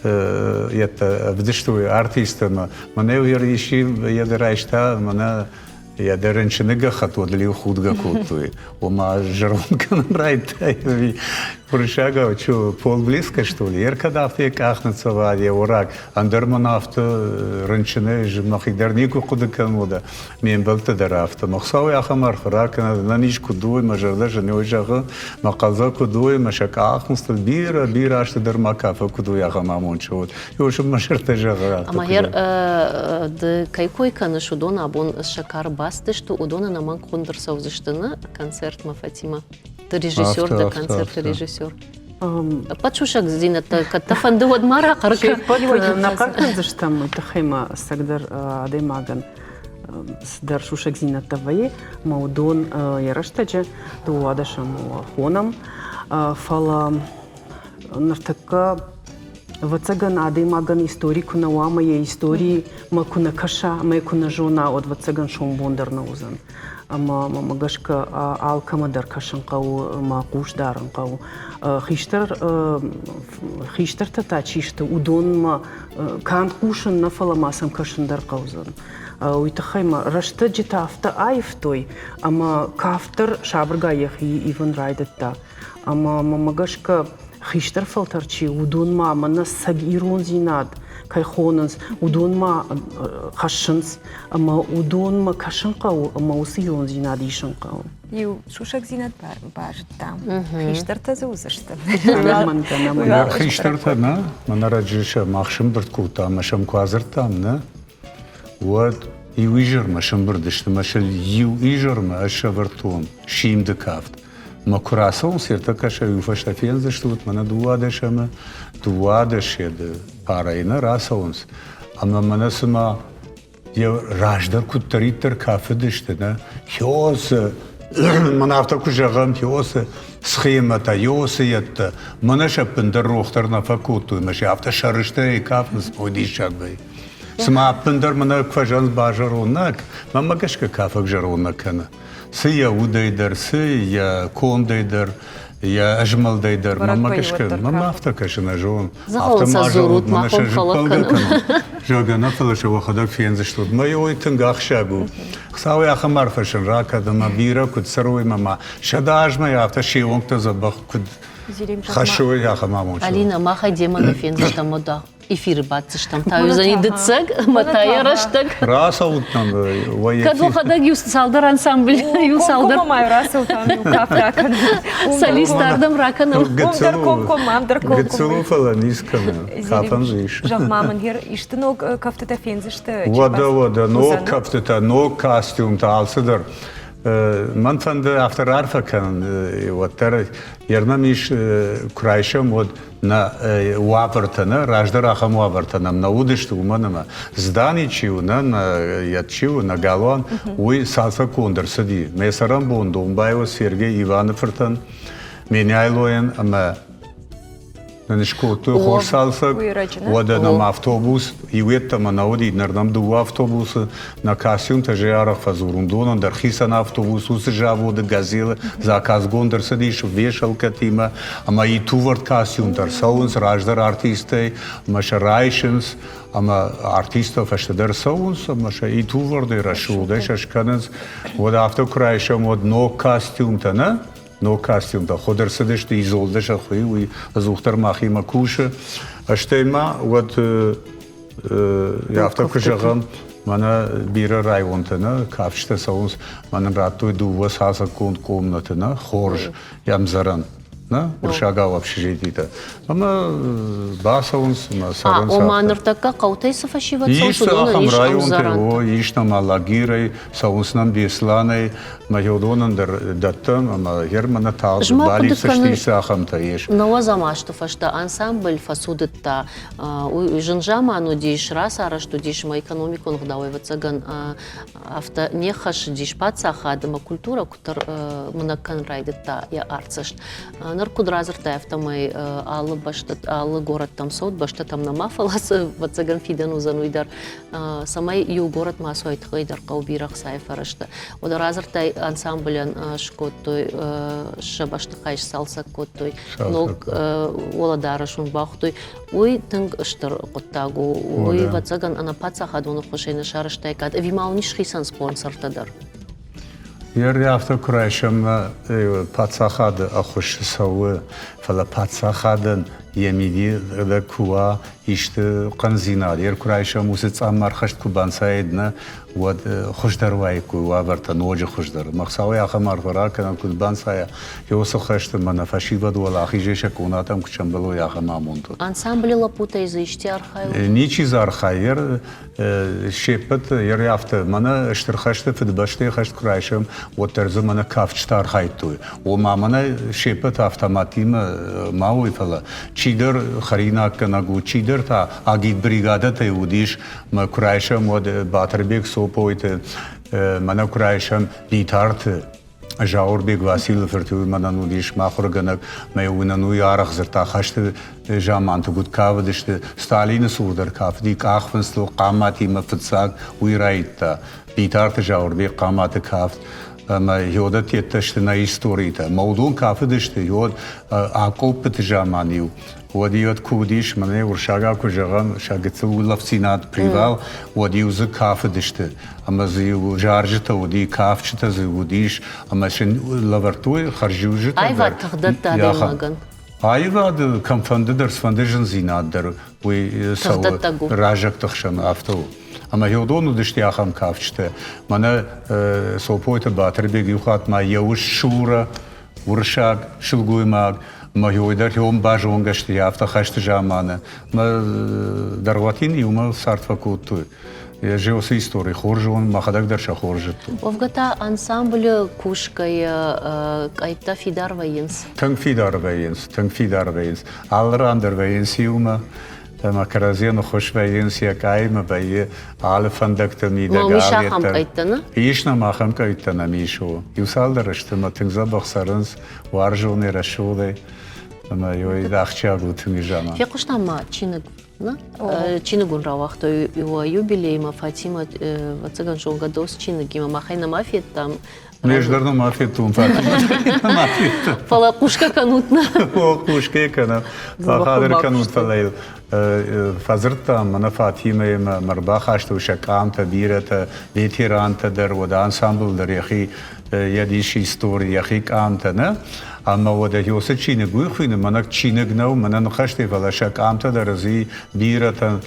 йедтӕ ӕвдыстой артисттӕ ӕмӕ мӕнӕ исчи йӕ райста, мӕнӕ йӕ дӕ рынчыны гӕххӕтт уӕд ыл-иу худгӕ кодтой. Ома зӕронд кӕнын райдыдтай ӕви. Уырыссагау чу пол близко, что ли? Еркӕд афтӕ йӕ къах ныццӕвӕд йӕ уӕраг, ӕндӕр мын афтӕ рынчынӕй мӕхи дӕр никуы хъуыды кӕнын уӕдӕ. Ме мбӕлттӕ дӕр афтӕ. Мӕ Хуыцауӕй ахӕм арфӕ ракӕнӕд, ӕнӕниз куыд уой, мӕ зӕрдӕ зынӕй зӕгъы, мӕ хъӕлдзӕг куыд уой, мӕ сӕ къахмыстыл бирӕ, бирӕ азты дӕр ма кафӕг куыд уой, ахӕм амонд сӕ уӕд. Иосиф мӕ зӕрдӕ зӕгъы афтӕ. Ӕмӕ гъер ды кӕй кой кӕныс, уыдон абон сӕ кары бацыдысты, уыдон ӕнӕмӕнг хуынд ӕрцӕудзысты нӕ концертмӕ, Фатимӕ? Ты режиссер, дӕ концерты режиссер. Ӕппӕт сусӕгдзинӕдтӕ кӕд дӕ фӕнды, уӕд ма рахъӕр кӕн. Нӕ хъӕр кӕндзыстӕм, уый тыххӕй ма ӕцӕгдӕр адӕймагӕн цыдӕр сусӕгдзинӕдтӕ вӕййы, ӕмӕ уыдон йӕ рӕстӕджы дыууадӕсӕм хонӕм. Фӕлӕ ныртӕккӕ ӕвӕццӕгӕн адӕймагӕн истори куы нӕ уа ӕмӕ йӕ историмӕ куы нӕ кӕса ӕмӕ йӕ куы нӕ зона, уӕд ӕвӕццӕгӕн сомбон дӕр нӕ уыдзӕн. Ӕмӕ мӕмӕ гӕсгӕ алкӕмӕ дӕр кӕсын хъӕуы ӕмӕ хъус дарын хъӕуы. Хистӕр хистӕртӕ та чи сты, уыдонмӕ канд хъусын нӕ, фӕлӕ ма сӕм кӕсын дӕр хъӕудзӕн. Уый тыххӕй ма рӕстӕджытӕ афтӕ аивтой, ӕмӕ кафт дӕр сабыргай йӕхи ивын райдыдта. Ӕмӕ мӕмӕ гӕсгӕ хистӕр фӕлтӕр чи, уыдон ма мӕнӕ цӕг ирондзинад кӕй хонынц, уыдон ма хӕссынц ӕмӕ уыдонмӕ кӕсын хъӕуы ӕмӕ уыцы ирондзинад исын хъӕуы. Иу сусӕгдзинад базыдтам. Хистӕртӕ дзы уыдзысты. Хистӕртӕ нӕ, мӕнӕ раджы сӕ мах сӕмбырд кодтам ӕмӕ сӕм куы адзырдтам, нӕ, уӕд иу изӕрмӕ сӕмбырд сты ӕмӕ сыл иу изӕрмӕ ӕз сӕвӕрдтон симды кафт. Мӕ куы рацӕуынц ӕртӕккӕ сӕ иу фӕстӕ фендзыстут, мӕнӕ 12 ӕмӕ дыууадӕсӕды парӕй нӕ рацӕуынц. Ӕмӕ мӕнӕ цыма йӕ раздӕр куыддӕриддӕр кафыдысты, нӕ, хёсы, мӕнӕ афтӕ куы зӕгъӕм, хёсы схемӕтӕ, ёсы йедтӕ, мӕнӕ сӕ ӕппындӕр рох дӕр нӕ фӕкодтой, мӕ сӕ афтӕ сӕрыстырӕй кафынц, ой, диссаг вӕййы. Цыма ӕппындӕр мӕнӕ куы фӕзӕгъынц базӕронд нӕ, мӕнмӕ гӕсгӕ кафӕг зӕронд нӕ кӕны. Цы йӕ удӕй дӕр, цы йӕ кондӕй дӕр, йӕ ӕзмӕлдӕй дӕр. Мӕнмӕ гӕсгӕ, мӕнмӕ афтӕ кӕсы, нӕ зон. Афтӕ ма зӕгъут, мӕнӕ сӕ зыппӕлгӕ кӕнут. Зӕгъгӕ, нӕ, фӕлӕ сӕ уӕхӕдӕг фендзыстут. Мӕ ой тынг ахсджиаг у. Хуыцауӕй ахӕм арфӕ сын ракӕд, ӕмӕ бирӕ куыд цӕрой ӕмӕ ма 100 азмӕ афтӕ се уӕнгтӕ дзӕбӕх куыд хӕссой, ахӕм амонд. Алина, махӕй демӕ нӕ фендзыстӕм, уӕдӕ эфиры баддзыстӕм та уыдзӕни дыццӕг ӕмӕ та йӕ рӕстӕг. Рацӕут нӕм Кӕд уӕхӕдӕг иу цалдӕр ансамбль, иу цалдӕр Комкоммӕ рацӕут ам иу кафт ракӕнӕм. Солист ардӕм ракӕнӕм. Уым дӕр комкоммӕ, ам дӕр комкоммӕ. Гыццыл у, фӕлӕ низ кӕны. Кафӕн дзы ис. Зӕгъ ма мын, исты ног кӕфтытӕ фендзысты? Уӕдӕ, уӕдӕ, ног кӕфтытӕ, ног костюмтӕ, алцыдӕр. Мӕн фӕнды афтӕ раарфӕ кӕнын, уӕддӕр ернӕм ис, куы райсӕм, уӕд нӕ уавӕртӕ нӕ, раздӕр ахӕм уавӕртӕ нӕм нӕ уыдысты, уымӕн ӕмӕ здани чи у, нӕ, йӕ чи у, нӕ галуан, уый цалцӕггонд ӕрцыди. Мӕ цӕрӕнбон Домбайо Сергей Иваны фыртӕн, Меняйлойӕн ӕмӕ нын скодтой хорз цалцӕг. Уӕдӕ нӕм автобус иу йеддӕмӕ нӕ уыди, ныр нӕм дыууӕ автобусы. Нӕ костюмтӕ зӕйарӕх фӕдзурын, донӕн дӕр хицӕн автобус уыцы заводы «Газелы» заказгонд ӕрцыдис вешалкӕтимӕ ӕмӕ итувӕрд костюмтӕ ӕрцӕуынц раздӕр артисттӕй ӕмӕ сӕ райсынц ӕмӕ артисттӕ фӕстӕдӕр цӕуынц ӕмӕ сӕ итувӕрдӕй рӕсугъдӕй сӕ скӕнынц. Уӕд афтӕ куы райсӕм, уӕд ног костюмтӕ, нӕ? Ног костюмтӕ хуыд ӕрцыдысты, Изолдӕ сӕ хуыйы, уый ӕдзухдӕр махимӕ кусы. Стӕй ма уӕд афтӕ куы зӕгъӕм, мӕнӕ бирӕ районты нӕ кафджытӕ цӕуынц, мӕнӕн радтой дыууӕ цалцӕггонд комнаты, нӕ хорз ӕмдзӕрӕн. Нӕ уырыссагау общежититӕ. Ӕмӕ бацӕуынц ӕмӕ цӕрынц. Ома ныртӕккӕ хъӕутӕй цы фӕсивӕд цӕуынц, уыдонӕн ис ӕмдзӕрӕнтӕ? О, ис нӕм Алагирӕй, цӕуынц нӕм Беслӕнӕй, мӕ уыдонӕн дӕр дӕттӕм ӕмӕ гермӕнӕ тагъд балифсӕсти ахӕмтӕ ис. Нӕуӕдзӕм азты фӕстӕ ансамбль фӕцудыдта. Уый зын заман уыдис, рацарӕзт уыдис ӕмӕ экономикон ӕгъдауӕй, ӕвӕццӕгӕн, афтӕ не ххӕссыдис паддзахад ӕмӕ культурӕ куыддӕр мынӕг кӕнын райдыдта йӕ артдзӕст. Ныр куыд радзырдтай, афтӕмӕй алы бӕстӕ, алы горӕттӕм цӕут, бӕстӕтӕм нӕма, фӕлӕ ӕвӕццӕгӕн фидӕн уыдзӕн уый дӕр, цӕмӕй иу горӕт ма суай, тыххӕй дӕр хъӕуы бирӕ ӕхцайы фӕрӕзтӕ. Уӕдӕ радзырдтай, ансамблӕн скодтой, сӕ бӕстыхай сцалцӕг кодтой, ног уӕлӕдарӕс уын бахуыдтой. Уый тынг стыр хъуыддаг у. Уый, ӕвӕццӕгӕн, ӕнӕ паддзахадон ӕххуысӕй нӕ сарӕзтаиккат. Ӕви ма уын ис хицӕн спонсортӕ дӕр? Йе афтӕ куы райсӕм, паддзахады ӕххуыс цӕуы, фӕлӕ паддзахадӕн йӕ мидӕг куы уа исты хъӕндзинад, йе куы райсӕм уыцы цъаммар хӕст куы банцаид, нӕ, уӕд хуыздӕр уаиккой уавӕртӕ, ноджы хуыздӕр. Мӕ Хуыцауӕй ахӕм арфӕ ракӕнӕм, куыд банцайа уыцы хӕсты, мӕнӕ фӕсивӕд уӕлахизӕй сӕ къонатӕм куы сӕмбӕлой, ахӕм амонд уӕд. Ансамблы лӕппутӕй дзы исти архайут? Ничи дзы архайы. Се ппӕт йӕ афтӕ, мӕнӕ стыр хӕсты Фыдыбӕстӕйы хӕст куы райсӕм, уӕддӕр дзы мӕнӕ кафджытӕ архайдтой. Ома мӕнӕ се ппӕт автоматтимӕ ма уой, фӕлӕ чидӕр хӕринаггӕнӕг у, чидӕр та агитбригадӕтӕй уыдис. Мӕ куы райсӕм, уӕд Батырбег Сопойты, мӕнӕ куы райсӕм Битарты Зауырбег Василы фырт уый мӕнӕн уыдис мӕ ахуыргӕнӕг, мӕ уынӕн уый арӕх дзырдта хӕсты заманты куыд кафыдысты, Сталины цур дӕр кафыди къахфындзтыл хъаматимӕ фыццаг уый райдта. Битарты Зауырбег хъаматы кафт ӕмӕ йодӕттӕ сты нӕ историтӕ. Мӕ уыдон кафыдысты, йод акъоппыты заман-иу Уӕд-иу куы уыдис, мӕнӕ уырсагау куы зӕгъӕм, сӕ гыццыл улӕфтдзинад привал, уӕд-иу дзы кафыдысты. Ӕмӕ дзы-иу зарджытӕ уыди, кафджытӕ дзы уыдис, ӕмӕ сын лӕвӕрдтой хӕрзиуджытӕ дӕр. Аивад тыхдӕтты адӕймагӕн. Аивады кӕмфӕнды дӕр, цыфӕнды зындзинад дӕр уый цӕуы разӕгты хсӕн, афтӕ у. Ӕмӕ уыдон уыдысты ахӕм кафджытӕ. Мӕнӕ Сопойты Батырбег иу хатт ма йӕ ус Шура уырыссаг сылгоймаг мӕ дӕр уым базонгӕ сты афтӕ хӕсты заманы. Мӕ дӕргъвӕтин иумӕ цард фӕкодтой. Ӕз уыцы истори хорз зонын, мӕхӕдӕг дӕр сӕ хорз зыдтон. Уӕвгӕ та ансамблы кусгӕйӕ къӕйттӕ фидар вӕййынц? Тынг фидар вӕййынц, тынг фидар вӕййынц. Алы ран дӕр вӕййынц иумӕ. Ӕмӕ кӕрӕдзийӕн ӕххуыс вӕййынц, йӕ къаимӕ вӕййы алы фӕндӕгты мидӕг. Ис ахӕм къӕйттӕ, нӕ? Ис нӕм ахӕм къӕйттӕ нӕм ис, о. Иу цалдӕр сты ӕмӕ тынг дзӕбӕх цӕрынц, уарзонӕй, рӕсугъдӕй. Ӕмӕ йой ахсджиаг у тынг заман. Фехъуыстам ма чиныг, нӕ? Чиныг уын рауагътой юбилеймӕ Фатимӕ, ӕвӕццӕгӕн, зонгӕ дос чиныгимӕ. Махӕй нӕма федтам. Ме дӕр нӕма федтон, Фатимӕ. Фӕлӕ хъусгӕ кӕнут, нӕ? О, хъусгӕ кӕнӕм. Фӕхатыр кӕнут, фӕлӕ йыл фӕдзырдтам, мӕнӕ Фатимӕимӕ мӕ ӕрбахастой сӕ къамтӕ, бирӕтӕ, ветерантӕ дӕр, уӕд ансамбл дӕр йӕхи йӕ ис истори, йӕхи къамтӕ, нӕ? Ӕмӕ уӕдӕ уыцы чиныг уый хуыйны, мӕнӕ чиныг нӕу, мӕнӕ ныхӕстӕй, фӕлӕ сӕ къамтӕ дӕр ӕз бирӕтӕн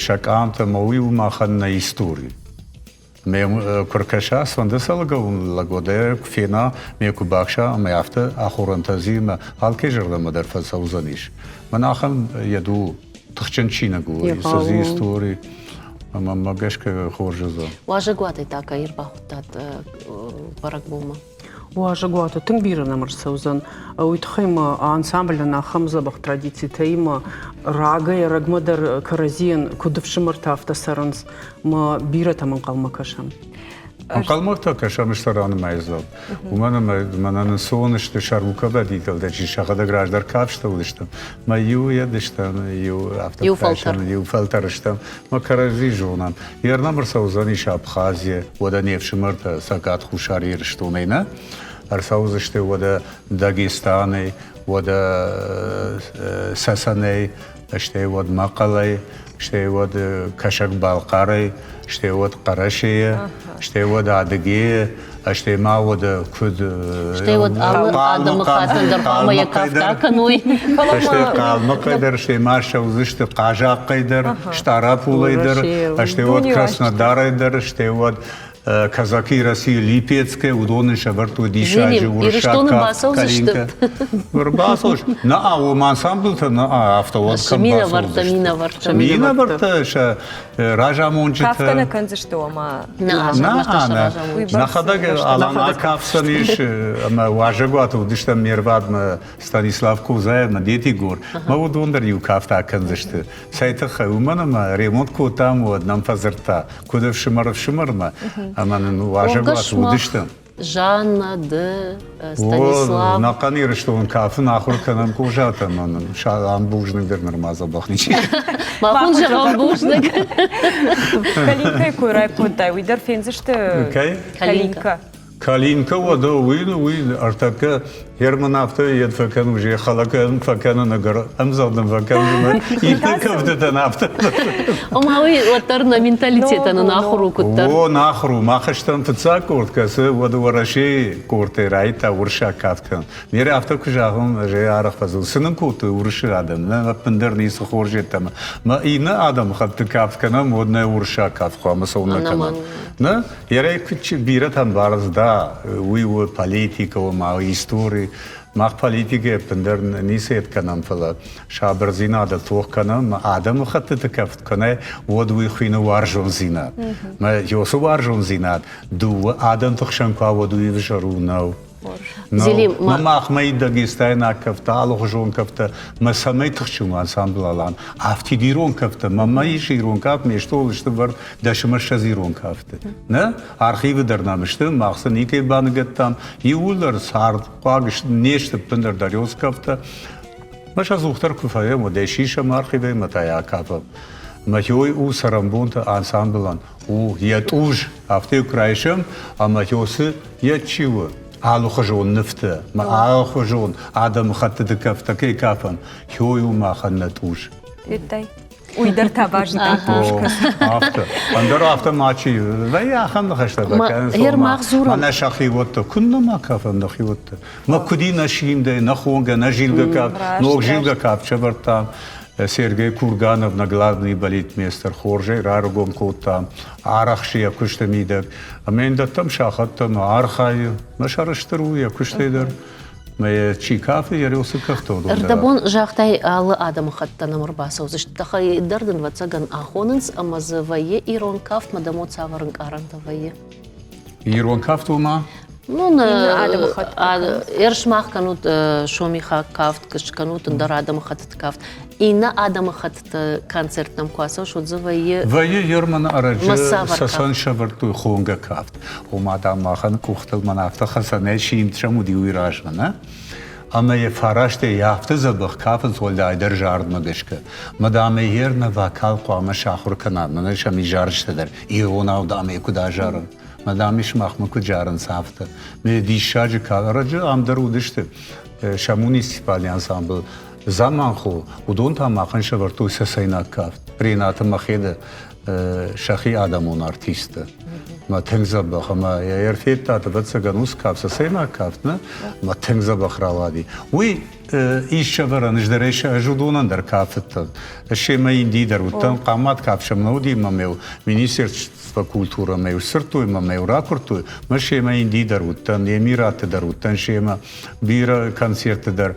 сӕ къамтӕ, ӕмӕ уый у махӕн нӕ истори. Ме куы ркӕса, цӕнды цӕлгӕуын куы фена, ме куы бакса, ӕмӕ афтӕ ахорӕнтӕ зимӕ алкӕй зӕрдӕмӕ дӕр фӕцӕудзӕнис. Мӕн ахӕм йед у тыхджын чиныг у, цы истори, ӕмӕ мӕ гӕсгӕ хорз уыдзӕн. Уазӕгуатӕй та кӕй ӕрбахуыдтат бӕрӕгбонмӕ? Уазӕгуаты тынг бирӕ нӕм ӕрцӕудзӕн. Уый тыххӕй ма ансамблӕн ахӕм дзӕбӕх традицитӕимӕ рагӕй-ӕрӕгмӕ дӕр кӕрӕдзийӕн куыд ӕфсымӕртӕ, афтӕ цӕрынц. Ма бирӕтӕм ӕнхъӕлмӕ кӕсӕм. Ӕнхъӕлмӕ та кӕсӕм стыр ранымайдзӕн. Уымӕн ӕмӕ мӕнӕн ӕнцон сты сӕ руководителтӕ, чи сӕхӕдӕг раздӕр кафджытӕ уыдысты. Мӕ иу едыстӕм, иу афтӕ Иу фӕлтӕр. Иу фӕлтӕр стӕм. Мӕ кӕрӕдзи зонӕм. Йе рнӕм ӕрцӕудзӕнис Абхазийӕ, уӕдӕ не фсымӕртӕ Цӕгат Хуссар Ирыстонӕй нӕ ӕрцӕудзысты, уӕдӕ Дагестанӕй, уӕдӕ Цӕцӕнӕй, стӕй уӕд Мӕхъӕлӕй, стӕй уӕд Кӕсӕг-Балхъарӕй, стӕй уӕд Хъӕрӕсейӕ, стӕй уӕд Адыгейӕ, стӕй ма уӕд куыд Стӕй уӕд алы адӕмыхаттӕн дӕр хъуамӕ йӕ кафт акӕной. Стӕй Хъалмыхъӕй дӕр, стӕй ма ссӕудзысты Хъазахъхъӕй дӕр, Стъараполӕй дӕр, стӕй уӕд Краснодарӕй дӕр, стӕй уӕд Казаки России Липецкая, уыдон сӕвӕрдтой диссаджы уырыссаг кафт Калинка. Ӕрбацӕудзысты. Нӕ, уым ансамблтӕ нӕ, афтӕ уӕд кӕм Минӕвӕрттӕ, минӕвӕрттӕ. Минӕвӕрттӕ сӕ разамонджытӕ. Кафгӕ нӕ кӕндзысты, ома. Нӕ, нӕ, нӕхӕдӕг Алан акафдзӕн ис ӕмӕ уазӕгуаты уыдыстӕм ме рвадмӕ Станислав Козаев ӕмӕ Дети Гор. Мӕ уыдон дӕр иу кафт акӕндзысты. Цӕй тыххӕй? Уымӕн ӕмӕ ремонт кодтам, уӕд нӕм фӕдзырдта, куыд ӕфсымӕр ӕфсымӕрмӕ, ӕмӕ нын уазӕгуаты уыдыстӕм. Жанна, ды, Станислав. Нӕхъӕн Ирыстон кафын ахуыр кӕнӕм Къозатӕ ӕмӕ нын ам бузныг дӕр нырма дзӕбӕх ничи. Мах уын зӕгъӕм бузныг. Калинкӕйы кой райкодтай, уый дӕр фендзысты? Кӕй? Калинка. Калинка уӕдӕ уый уый ӕртӕккӕ Герман афтӕ йед фӕкӕн уже хӕлӕкӕн фӕкӕнын ӕгӕр ӕмдзӕгъдын фӕкӕн иннӕ кӕфтытӕн афтӕ. Ома уый уӕддӕр нӕ менталитетӕн нын ахуыр у куыддӕр. О, нахуыр у. Мах стӕм фыццаг къорд, кӕцы уӕд Уӕрӕсейы къордтӕй райдыдта уырыссаг кафт кӕнын. Ныр афтӕ куы зӕгъон, ӕз ӕй арӕх фӕдзурын, цы нын кодтой уырысы адӕм, нӕ ӕппындӕр ницы хорз йеддӕмӕ. Мӕ иннӕ адӕмыхӕтты кафт кӕнӕм, уӕд нӕ уырыссаг кафт хъуамӕ цӕуылнӕ кӕнӕм. Нӕ, Ерӕй бирӕтӕ ӕмбарынц, да, уый у политикӕ, ома истори. Мах политикӕ ӕппындӕр ницы ед кӕнӕм, фӕлӕ сабырдзинады тох кӕнӕм, адӕмы хӕттыты кафт кӕнӕ, уӕд уый хуыйны уарзондзинад. Мӕ уыцы уарзондзинад дыууӕ адӕмты хсӕн куы уӕд уый ӕвзӕр у нӕу. Зелим, ма махмӕ дагестайнаг кӕфтӕ, алыхуызон кӕфтӕ, мӕ цӕмӕй тыхджын у ансамбль Алан. Афтид ирон кӕфтӕ, мӕнмӕ ис ирон кафт, ме стъолы сты вӕрд 10 ӕмӕ 20 ирон кафты. Нӕ? Архивы дӕр нӕм сты, мах сын никӕй баныгӕдтам. Иууылдӕр цард хъуаг не сты ӕппындӕр дарёс кӕфтӕ. Мӕ сӕ цухдӕр куы фӕйӕм, уӕд ӕй сисӕм архивӕй мӕ та йӕ акафӕм. Мӕ у цӕрӕнбонты ансамблӕн у йӕ тъуз, афтӕ куы райсӕм, ӕмӕ Хёсы йӕ чи у, алыхуызон нывтӕ мӕ алыхуызон адӕмыхӕттыты кӕфтӕ кӕй кафӕм, Хёй у махӕн нӕ тъуз. Федтай? Уый дӕр та базыдта тъуз. Афтӕ. Ӕндӕр афтӕ мачи. Вӕййы ахӕм ныхӕстӕ бакӕнынц. Мӕнӕ сӕхиуӕттӕ. Куыннӕ ма кафӕм нӕхиуӕттӕ? Мӕ куыд и нӕ симдӕй, нӕ хонгӕ, нӕ зилгӕ кафт, ног зилгӕ кафт сӕвӕрдтам. Сергей Курганов, нӕ главный балетмейстер, хорзӕй раргом кодта, арӕхсы йӕ куысты мидӕг. Ӕмӕ йын дӕттӕм сахӕттӕ ӕмӕ архайы. Мӕ сӕрыстыр у йӕ куыстӕй дӕр. Мӕ йӕ чи кафы, йӕ риуы цы кӕфтӕ, уыдон дӕр. Ӕрдӕбон загътай, алы адӕмыхаттӕн ӕм ӕрбацӕудзысты. Тыххӕй дӕр дын, ӕвӕццӕгӕн, ахонынц ӕмӕ дзы вӕййы ирон кафтмӕ дӕм цавӕр ӕнкъарӕнтӕ вӕййы? Ирон кафт уымӕ? Ну, ӕрсмах кӕнут сомихаг кафт, скӕнут ӕндӕр адӕмыхӕттыты кафт. Иннӕ адӕмыхӕттыты концерттӕм куы ацӕуыс, уӕд дзы вӕййы... Вӕййы Ерманы ӕрӕджы Цӕцӕн сӕвӕрдтой хонгӕ кафт. Ома, дам, махӕн къухтыл мӕн афтӕ хӕцӕнӕй симд сӕм уыди уый размӕ, нӕ? Ӕмӕ йӕ фарастӕй афтӕ дзӕбӕх кафынц уӕлдайдӕр зардмӕ гӕсгӕ. Мӕ, дам, ӕгӕр нӕ вокал хъуамӕ сахуыр кӕна, мӕнӕ сӕм и зарджытӕ дӕр иронау, дам, ӕй куыд азарын. Мӕ, дам, сымахмӕ куыд зарынц, афтӕ. Ме диссаджы ӕрӕджы ам дӕр уыдысты сӕ муниципальный ансамбль Заманхъул, уыдон та махӕн сӕвӕрдтой цӕцӕйнаг кафт. Ренаты Махеды сӕхи адӕмон артисттӕ. Мӕ тынг дзӕбӕх ӕмӕ йӕ ӕрфедтат, ӕвӕццӕгӕн, уыцы кафт, цӕцӕйнаг кафт, нӕ? Мӕ тынг дзӕбӕх рауади. Уый ис сӕвӕрӕн, ӕз дӕр ӕз уыдонӕн дӕр кафыдтӕн. Семӕ Индийы дӕр уыдтӕн, хъамат кафт сӕм нӕ уыди, мӕ мӕ министерство культурӕ мӕ сдзырдтой, мӕ мӕ ракуырдтой. Мӕ семӕ Индийы дӕр уыдтӕн, Эмиратты дӕр уыдтӕн семӕ, бирӕ концертты дӕр.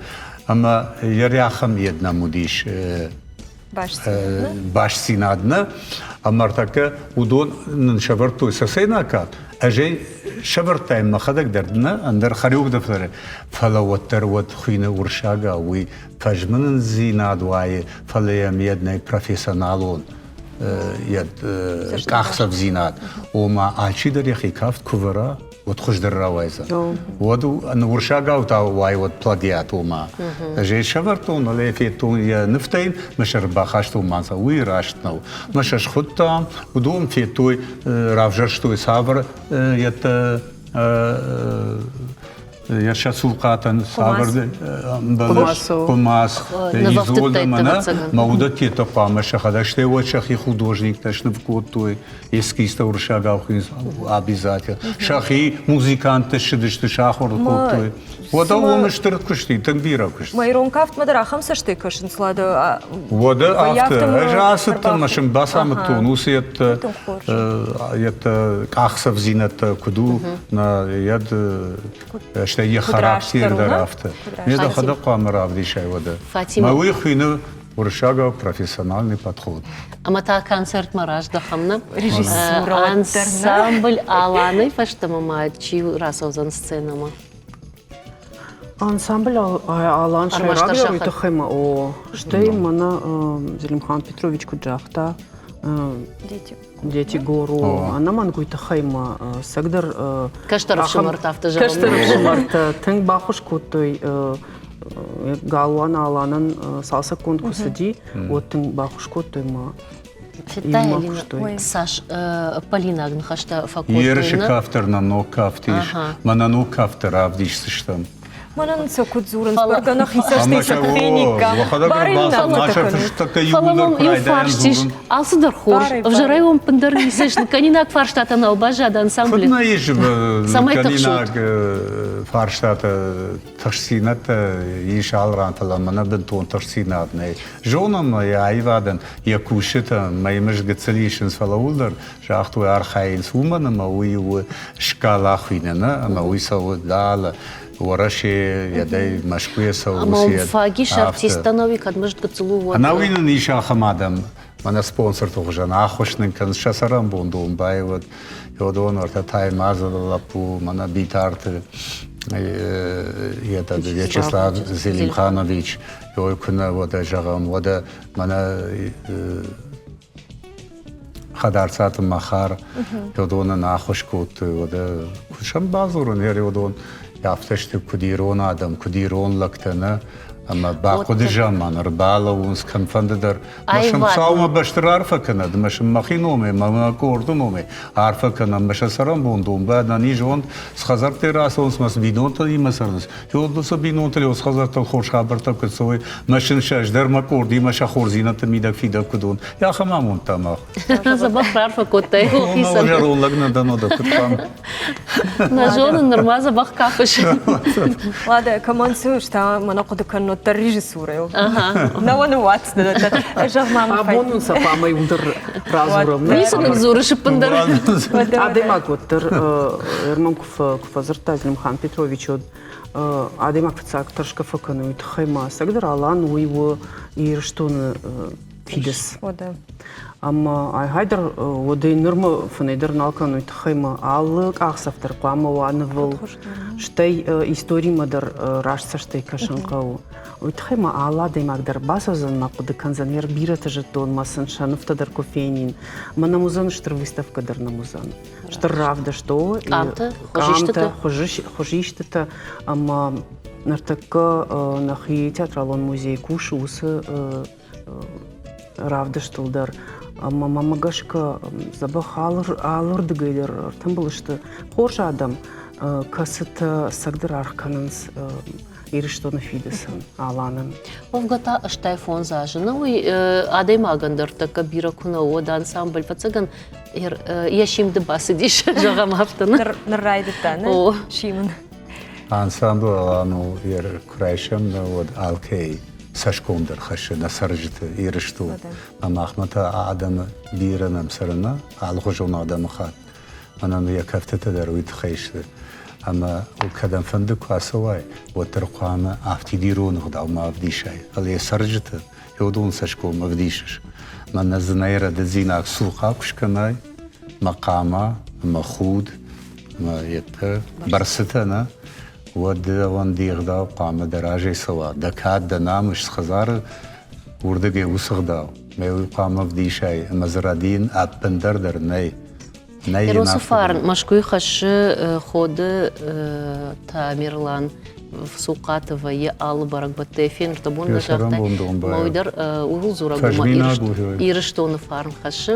Ӕмӕ йӕ рӕхӕм йед нӕм уыдис бастдзинад нӕ. Ӕмӕ ӕртӕккӕ уыдон нын сӕвӕрдтой цӕцӕйнаг кафт. Ӕз ӕй сӕвӕрдтаин мӕхӕдӕг дӕр нӕ, ӕндӕр хореограф дӕр. Фӕлӕ уӕддӕр уӕд хуыйны уырыссагау уый фӕзмынындзинад уайы, фӕлӕ йӕм йед нӕй профессионалон йед къахдзӕфдзинад. Ома алчидӕр йӕхи кафт куы вӕра, уӕд хуыздӕр рауайдзӕн. Уӕд уырсагау та уай уӕд плагиат, ома. Ӕз ӕй сӕвӕрдтон, ӕй федтон йӕ нывтӕй, мӕ сӕр бахастон мадзал. Уый раст нӕу. Мӕ сӕ схуыдтам, уыдон федтой, равзӕрстой цавӕр йӕ йӕ сӕ цулхъатӕн цавӕр хъуымац, изоль мӕнӕ мӕ уыдӕттӕ хъуамӕ сӕхӕдӕг, стӕй уӕд сӕхи художниктӕ сныв кодтой. Эскизтӕ уырыссагау обязательно. Сӕхи музыканттӕ ссыдысты, сахуыр кодтой. Уӕдӕ уым стыр куыст и, тынг бирӕ куыст. Ма ирон кафтмӕ дӕр ахӕм цӕстӕй кӕсынц, Лада. Уӕдӕ афтӕ. Ӕз ацыдтӕн ӕмӕ сын бацамыдтон уыцы йедтӕ, йедтӕ къахдзӕфдзинӕдтӕ куыд у, нӕ йед, стӕй йӕ характер дӕр афтӕ. Ме дӕхӕдӕг хъуамӕ равдисай уӕдӕ. Мӕ уый хуыйны уырыссагау профессиональный подход. Ӕмӕ та концертмӕ раздӕхӕм, нӕ? Ансамбль Аланӕй фӕстӕмӕ ма чи рацӕудзӕн сценӕмӕ? Ансамбль Алан сӕйрагдӕр уый тыххӕй ма о, стӕй мӕнӕ Зелимхан Петрович куыд загъта, Дети гору, ӕнӕмӕнг уый тыххӕй ма цӕгдӕр кӕстӕр ӕфсымӕртӕ афтӕ зӕгъын. Кӕстӕр ӕфсымӕртӕ тынг баххуыс кодтой галуан Аланӕн цалцӕггонд куы цыди, уӕд тынг баххуыс кодтой ма. Федтай, Алина, цас полинаг ныхӕстӕ фӕкодтой. Ерысы кафт дӕр нӕ ног кафт ис. Мӕнӕ ног кафт дӕр равдисдзыстӕм. Мӕнӕн сӕ куыд дзурынц, бӕргӕ нӕхи цӕстӕй сӕ куы фениккам. Фӕлӕ мӕм иу фарст ис, алцыдӕр хорз, ӕвзӕрӕй уӕм ӕппындӕр ницы ис, кӕнинаг фарстатӕ нал баззад ансамблы. Куыд нӕ ис Цӕмӕй кӕнинаг фарстатӕ, тыхстдзинӕдтӕ ис алы ран, фӕлӕ мӕнӕ бынтон тыхстдзинад нӕй. Зонӕм йӕ аивадӕн йӕ кусджытӕ мӕймызд гыццыл исынц, фӕлӕ ууыл дӕр загътой, архайынц уымӕн ӕмӕ уый у скала хуины, нӕ? Ӕмӕ уый цӕуы дӕлӕ Уӕрӕсе, йӕдӕй Мӕскуыйӕ цӕуы. Ӕмӕ фаг ис артисттӕ нӕуи, кӕд мызд гыццыл у, уӕд. Ӕнӕуи нын ис ахӕм адӕм, мӕнӕ спонсорты хуызӕн ӕххуыс нын кӕнынц, сӕ цӕрӕнбон домбай уӕд. Уыдон ӕртӕ Таймазы лӕппу, мӕнӕ Битарты Вячеслав Зелимханович, ой куы нӕ уӕдӕ зӕгъӕм, уӕдӕ мӕнӕ Хӕдарцаты Махар, уыдонӕн ӕххуыс кодтой, уӕдӕ куыд сӕм бадзурын, уыдон афтӕ сты, куыд ирон адӕм, куыд ирон лӕгтӕ, нӕ? Ӕмӕ бахъуыды заман ӕрбалӕууынц кӕмфӕнды дӕр. Мӕ сын Хуыцаумӕ бӕсты раарфӕ кӕнӕд, мӕ сын мӕхи номӕй, мӕ мӕ къорды номӕй арфӕ кӕнӕм, мӕ сӕ цӕрӕнбон домбай ӕнӕниз уӕнт, цы хӕдзӕрттӕй рацӕуынц, мӕ цы бинонтӕ цӕрынц, Уыцы бинонтыл уыцы хӕдзӕрттыл хорз хабӕрттӕ куыд цӕуой, мӕ сын сӕ ӕз дӕр мӕ къордимӕ сӕ хорздзинӕдты мидӕг фидӕг куыд уон, ахӕм амондтӕ мах. Дзӕбӕх раарфӕ кодтай хицӕн. Зӕронд лӕг нӕ дӕн, уӕдӕ куыд хъуамӕ. Нӕ зонын, нырма дзӕбӕх кафыс. Ладӕ, кӕмӕн цы ус та мӕнӕ хъуыды кӕннод дӕр режиссурӕйыл. Нӕ уӕ ныууадздзынӕ. Зӕгъ ма мын. Абон уын сӕ хъуамӕ иуылдӕр радзурӕм. Ницы нын дзурыс ӕппындӕр. Адӕймаг уӕддӕр ӕрмӕн куы фӕдзырдта Зелимхан Петрович, уӕд адӕймаг фыццаг тӕрсгӕ фӕкӕны, уый тыххӕй ма ӕцӕгдӕр Алан уый у Ирыстоны фидыц. Ӕмӕ айхайдӕр уӕдӕй нырмӕ фынӕй дӕр нал кӕны, уый тыххӕй ма алы къахдзӕф дӕр хъуамӕ уа нывыл, стӕй историмӕ дӕр раст цӕстӕй кӕсын хъӕуы. Уый тыххӕй ма алы адӕймаг дӕр бацӕудзӕн мӕ хъуыды кӕндзӕн, йӕ бирӕты зыдтон мӕ сын сӕ нывтӕ дӕр куы фенин. Мӕ нӕм уыдзӕн стыр выставкӕ дӕр нӕм уыдзӕн. Стыр равдыст у. Къамтӕ, хуызистытӕ. Хуызистытӕ ӕмӕ ныртӕккӕ нӕхи театралон музей кусы уыцы равдыстыл дӕр. Ӕмӕ мӕмӕ гӕсгӕ дзӕбӕх алырдыгӕй дӕр ӕртымбыл сты хорз адӕм, кӕцытӕ цӕгдӕр аргъ кӕнынц Ирыстоны фидыцӕн, Аланӕн. Уӕвгӕ та 85 азы. Нӕ уый адӕймагӕн дӕр тӕккӕ бирӕ куы нӕ уӕд ансамбль фӕцӕгӕн йӕ симды бацыдис, зӕгъӕм афтӕ. Ныр райдыдта, нӕ? Симын. Ансамбль Алан у, куы райсӕм, уӕд алкӕй цӕсгом дӕр хӕссы нӕ цӕрджыты Ирыстон. Ӕмӕ махмӕ та адӕмы бирӕ нӕм цӕры нӕ алыхуызон адӕмыхатт. Мӕнӕн йӕ кӕфтытӕ дӕр уый тыххӕй сты. Ӕмӕ кӕдӕмфӕнды куы ацӕуай, уӕддӕр хъуамӕ афтид ирон ӕгъдау ма ӕвдисай, фӕлӕ йӕ цӕрджыты, йӕ уыдон цӕсгом ӕвдисыс. Мӕнӕ дзы нӕй рӕдыдзинаг цухъа куы скӕнай, мӕ хъама, мӕ худ, мӕ йедтӕ, бӕрцытӕ нӕ, уӕд дӕуӕн де гъдау хъуамӕ дӕ разӕй цӕуа, дӕ кад, дӕ намыс хӕдзары уырдыгӕй уыцы гъдау. Мӕ уый хъуамӕ ӕвдисай, ӕмӕ дзы рӕдийын ӕппындӕр дӕр нӕй. Нӕй йын Эросы афтӕ фарн Мӕскуыйы хӕссы Ходы Тамерлан Цухъаты вӕййы алы бӕрӕгбӕттӕй фенырты бон нӕ загътай. Ӕмӕ уый дӕр ууыл дзурӕг у, Ирыстоны фарн хӕссы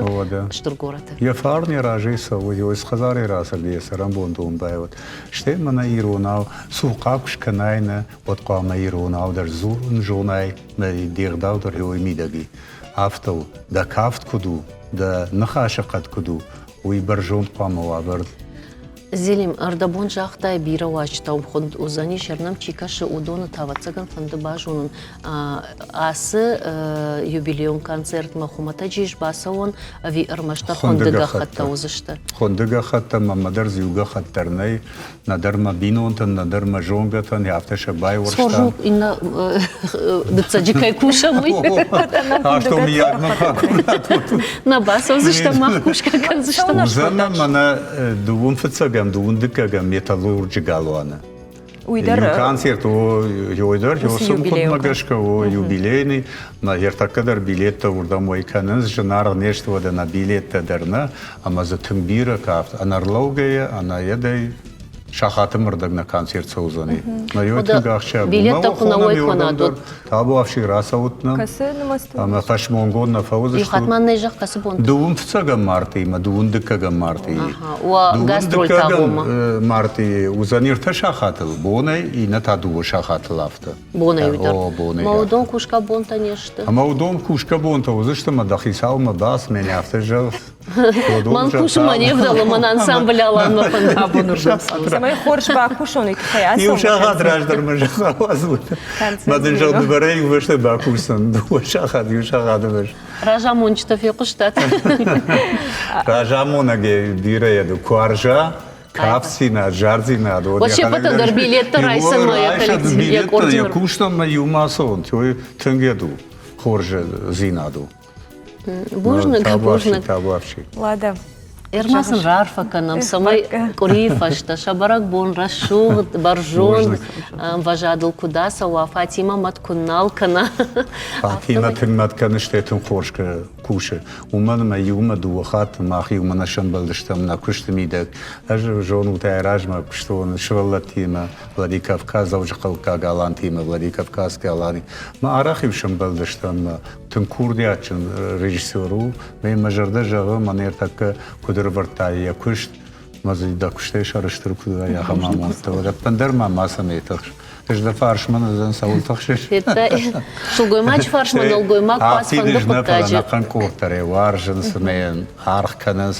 стыр горӕты. Йӕ фарн йӕ разӕй цӕуы, йӕ хӕдзарӕй рацыд, йӕ цӕрӕнбон домбай уыд. Стӕй мӕнӕ иронау цухъа куы скӕнай нӕ, уӕд хъуамӕ иронау дӕр дзурын зонай, де гъдау дӕр уый мидӕг и. Афтӕ у, дӕ кафт куыд у, дӕ ныхасы хъӕд куыд у, уый бӕрзонд хъуамӕ уа ӕвӕрд. Зелим, ӕрдӕбон загътай, бирӕ уазджытӕм хуынд уыдзӕнис, ӕрнӕм чи кӕсы, уыдоны та, ӕвӕццӕгӕн, фӕнды базонын, ацы юбилейон концертмӕ хуымӕтӕджы ис бацӕуӕн ӕви ӕрмӕстдӕр хуынды гӕххӕттӕ уыдзысты? Хуынды гӕххӕттӕ мӕнмӕ дӕр дзы иу гӕххӕтт дӕр нӕй. Нӕдӕр мӕ бинонтӕн, нӕдӕр мӕ зонгӕтӕн, афтӕ сӕ байуӕрстам. Хорз у, иннӕ дыццӕджы кӕй кусӕм, уый. Афтӕ мыййаг мӕ Нӕ бацӕудзыстӕм, мах кусгӕ кӕндзыстӕм. Уыдзӕн мӕнӕ дыууын фыццӕгӕм, дыууын дыккӕгӕм металлурджы галуаны. Уый дӕр Иу концерт о уый дӕр уыцы мгъуыдмӕ гӕсгӕ о юбилейный. Нӕ ӕртӕккӕ дӕр билеттӕ уырдӕм уӕй кӕнынц, зынаргъ не сты, уӕдӕ нӕ билеттӕ дӕр нӕ. Ӕмӕ дзы тынг бирӕ кафт ӕнӕрлӕугӕйӕ, ӕнӕйедӕй. Сахаты мырдӕг нӕ концерт цӕудзӕни. Мӕ еу тынг ахсджиаг у. Билеттӕ куы нӕ уӕй кӕнат, уӕд Табуафси рацӕут нӕм. Кӕцы нымӕцты? Ӕмӕ фӕсмонгонд нӕ фӕуыдзыстут. Иу хатт ма нӕ зӕгъ, кӕцы бон? Дыууын фыццӕгӕм мартъийы ӕмӕ дыууын дыккӕгӕм мартъийы. Уӕ гастрольты агъоммӕ. Мартъийы уыдзӕни ӕртӕ сахатыл бонӕй, иннӕ та дыууӕ сахатыл афтӕ. Бонӕй уый дӕр. О, бонӕй. Мӕ уыдон кусгӕ бонтӕ не сты. Ӕмӕ уыдон кусгӕ бонтӕ уыдзысты, мӕ дӕ хицаумӕ бац, мӕнӕ афтӕ зӕгъ. Мӕн кусынмӕ не вдӕлы, мӕн ансамбль Аланмӕ фӕнды абон уырдӕм цӕуын. Цӕмӕй хорз бакусон, уый тыххӕй ацӕуын. Иу сахат раздӕр мӕ зӕгъ ауадзут. Мӕ дын зӕгъ дывӕрӕй иу фӕстӕ бакусдзӕн. Дыууӕ сахат, иу сахаты фӕстӕ. Разамонджытӕ фехъуыстат? Разамонӕг бирӕ йӕ куы уарза, кафдзинад, зардзинад. Вот се ппӕтӕн дӕр билеттӕ райсынмӕ йӕ коллектив, йӕ къордимӕ. Йӕ кустонмӕ иумӕ ацӕуын, тынг йӕд у, хорздзинад у. Бузныг, бузныг. Табуафси. Лада. Ӕрмӕст сын раарфӕ кӕнӕм, цӕмӕй къуырийы фӕстӕ сӕ бӕрӕгбон рӕсугъд, бӕрзонд ӕмвӕзадыл куыд ацӕуа, Фатимӕ мӕт куы нал кӕна. Фатимӕ тынг мӕт кӕны, стӕй тынг хорз кусы. Уымӕн ӕмӕ иумӕ дыууӕ хатты мах иумӕ нӕ сӕмбӕлдыстӕм нӕ куысты мидӕг. Ӕз зонут, ӕй размӕ куыстон сывӕллӕттимӕ Владикавказ, Дзӕуджыхъӕуккаг Алантимӕ, Владикавказский Алани. Мӕ арӕх-иу сӕмбӕлдыстӕм тынг курдиатджын режиссер у. Мӕ мӕ зӕрдӕ зӕгъы, мӕн ӕртӕккӕ куыд ӕрывӕрдта йӕ куыст, мӕ дзы дӕ куыстӕй сӕрыстыр куыд уай, ахӕм амондтӕ. Ӕппындӕр ма мацӕмӕй тыхс. Ӕз дӕ фарсмӕ нӕ дӕн, цӕуыл тыхсыс? Сылгоймаджы фарсмӕ нӕлгоймаг куы фӕнды хъуыддаджы. Ӕнӕхъӕн къорд дӕр ӕй уарзынц ӕмӕ йын аргъ кӕнынц.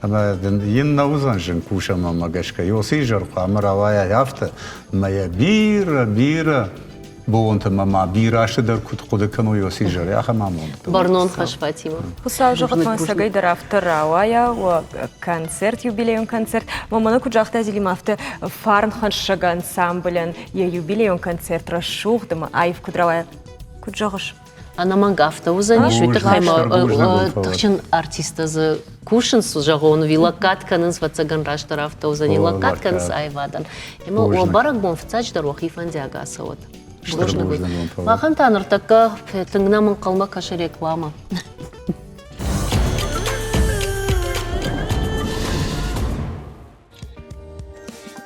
Ӕмӕ дын йын нӕ уыдзӕн зын кусӕн мӕнмӕ гӕсгӕ. Ёсы изӕр хъуамӕ рауайай афтӕ, ӕмӕ йӕ бирӕ, бирӕ бонты ӕмӕ ма бирӕ азты дӕр куыд хъуыды кӕной ёсы изӕр, ахӕм амонд. Бӕрнон хӕс, Фатимӕ. Хуыцау зӕгъӕд, мӕ цӕгӕй дӕр афтӕ рауайа, концерт, юбилейон концерт. Мӕ мӕнӕ куыд загъта Зелим, афтӕ фарнхӕссӕг ансамблӕн йӕ юбилейон концерт рӕсугъд ӕмӕ аив куыд рауайа. Куыд зӕгъыс? Ӕнӕмӕнг афтӕ уыдзӕнис, уый тыххӕй ма тыхджын артисттӕ дзы кусынц, зӕгъон, ӕви лӕггад кӕнынц, ӕвӕццӕгӕн, растдӕр афтӕ уыдзӕни, лӕггад кӕнынц аивадӕн. Ӕмӕ уӕ бӕрӕгбон фыццаджыдӕр уӕхи фӕндиаг ацӕуӕд. Бузныг. Махӕн та ныртӕккӕ тынг нӕм ӕнхъӕлмӕ кӕсы рекламӕ.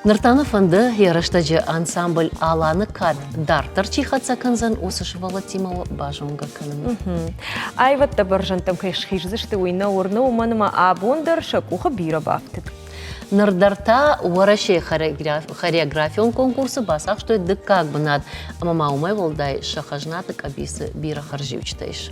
Ныр та нӕ фӕнды йӕ рӕстӕджы ансамбль Аланы кад дарддӕр чи хӕццӕ кӕндзӕн, уыцы сывӕллӕттимӕ базонгӕ кӕнын. Аивӕдтӕ бӕрзӕндтӕм кӕй схиздзысты, уый нӕ уырны, уымӕн ӕмӕ абон дӕр сӕ къухы бирӕ бафтыд. Ныр дӕр та Уӕрӕсейы хореографион конкурсы бацахстой дыккаг бынат ӕмӕ ма уымӕй уӕлдай сӕ хӕзнаты къӕбицы бирӕ хӕрзиуджытӕ ис.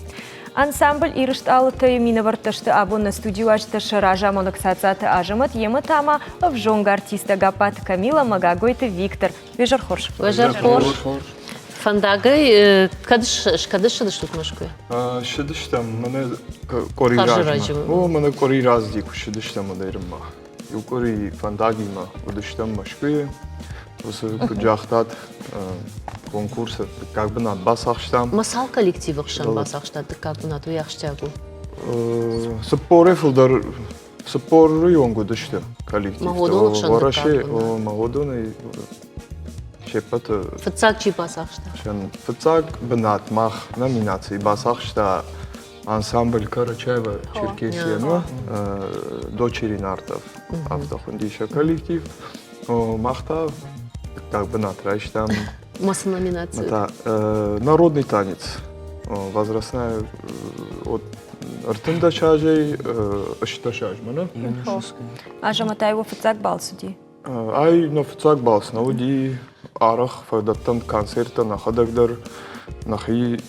Ансамбль Ирыстъалытӕ-йы минӕвӕрттӕ сты абон нӕ студийы уазджытӕ сӕ разамонӕг Цацаты Азӕмӕт, йемӕ та ма ӕвзонг артисттӕ Гаппаты Камила ӕмӕ Гагойты Виктор. Уе зӕр хорз. Уе зӕр хорз. Фӕндагӕй кӕд кӕд ссыдыстут Мӕскуыйӕ? Ссыдыстӕм мӕнӕ къуыри размӕ. О, мӕнӕ къуыри раздӕр куы ссыдыстӕм уӕдӕй Иу къуыри фӕндагимӕ уыдыстӕм Мӕскуыйы. Уыцы, куыд загътат, конкурсы дыккаг бынат бацахстам. Ма цал коллективы хсӕн бацахстат дыккаг бынат, уый ахсджиаг у? Цыппорӕй фылдӕр, цыппоры онг уыдысты коллективтӕ. Мӕгъодоны хсӕн Уӕрӕсе, Мӕгъодонӕй се ппӕты. Фыццаг чи бацахста? Фыццаг бынат мах номинацийы бацахста ансамбль Карачаева Черкесия, дочери нартов, афтӕ хуынди сӕ коллектив. Мах та дыккаг бынат райстам. Масса номинаций. Это народный танец. Возрастная от ӕртындӕс азӕй ӕстдӕс азмӕ, нӕ? Азӕмӕт, ай уӕ фыццаг балц уыди? Ай нӕ фыццаг балц нӕ уыди, арӕх фӕдӕттӕм концерттӕ нӕхӕдӕг дӕр, нӕхи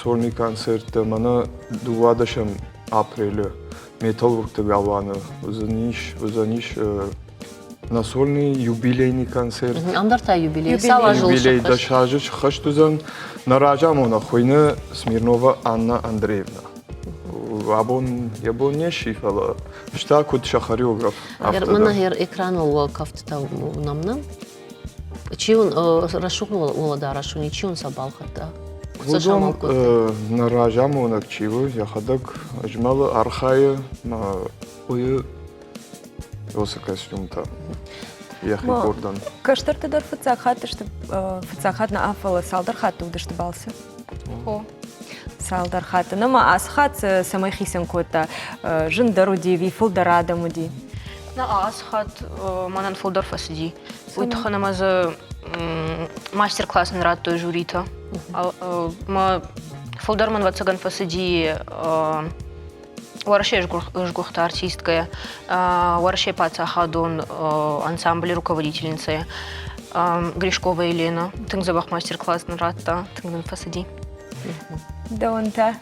сольный концерттӕ. Мӕнӕ дыууадӕсӕм апрелы Металлургты галуаны уыдзӕнис, уыдзӕнис нӕ сольный юбилейный концерт. Ам дӕр та юбилей. Цал азы Юбилей дӕс азы сыххӕст уыдзӕн. Нӕ разамонӕг хуыйны Смирнова Анна Андреевна. Абон йӕ бон не сси, фӕлӕ Стӕ куыд сӕ хореограф, афтӕ Мӕнӕ гъер экраныл уӕ кӕфтытӕ уынӕм нӕ? Чи уын рӕсугъд уӕлӕдарӕс уын чи уын сӕ балхӕдта? Уыдон нӕ разамонӕг чи у, йӕхӕдӕг змӕлы, архайы, мӕ уый уыцы костюмтӕ йӕхи къордӕн. Кӕстӕртӕ дӕр фыццаг хатт сты, фыццаг хатт нӕ, фӕлӕ цалдӕр хатты уыдысты балцы. Цалдӕр хатты. Нӕма ацы хатт цӕмӕй хицӕн кодта? Зындӕр уыди ӕви фылдӕр адӕм уыди? Нӕ, ацы хатт мӕнӕн фылдӕр фӕцыди. Уый тыххӕн ӕмӕ дзы мастер-класс нын радтой жюритӕ. Мӕ фылдӕр мын, ӕвӕццӕгӕн, фӕцыди Уӕрӕсейы сгуыхт артисткӕ, Уӕрӕсейы паддзахадон ансамблы руководительницӕ Гришкова Елена. Тынг дзӕбӕх мастер-класс нын радта, тынг нын фӕцыди. Дӕуӕн та?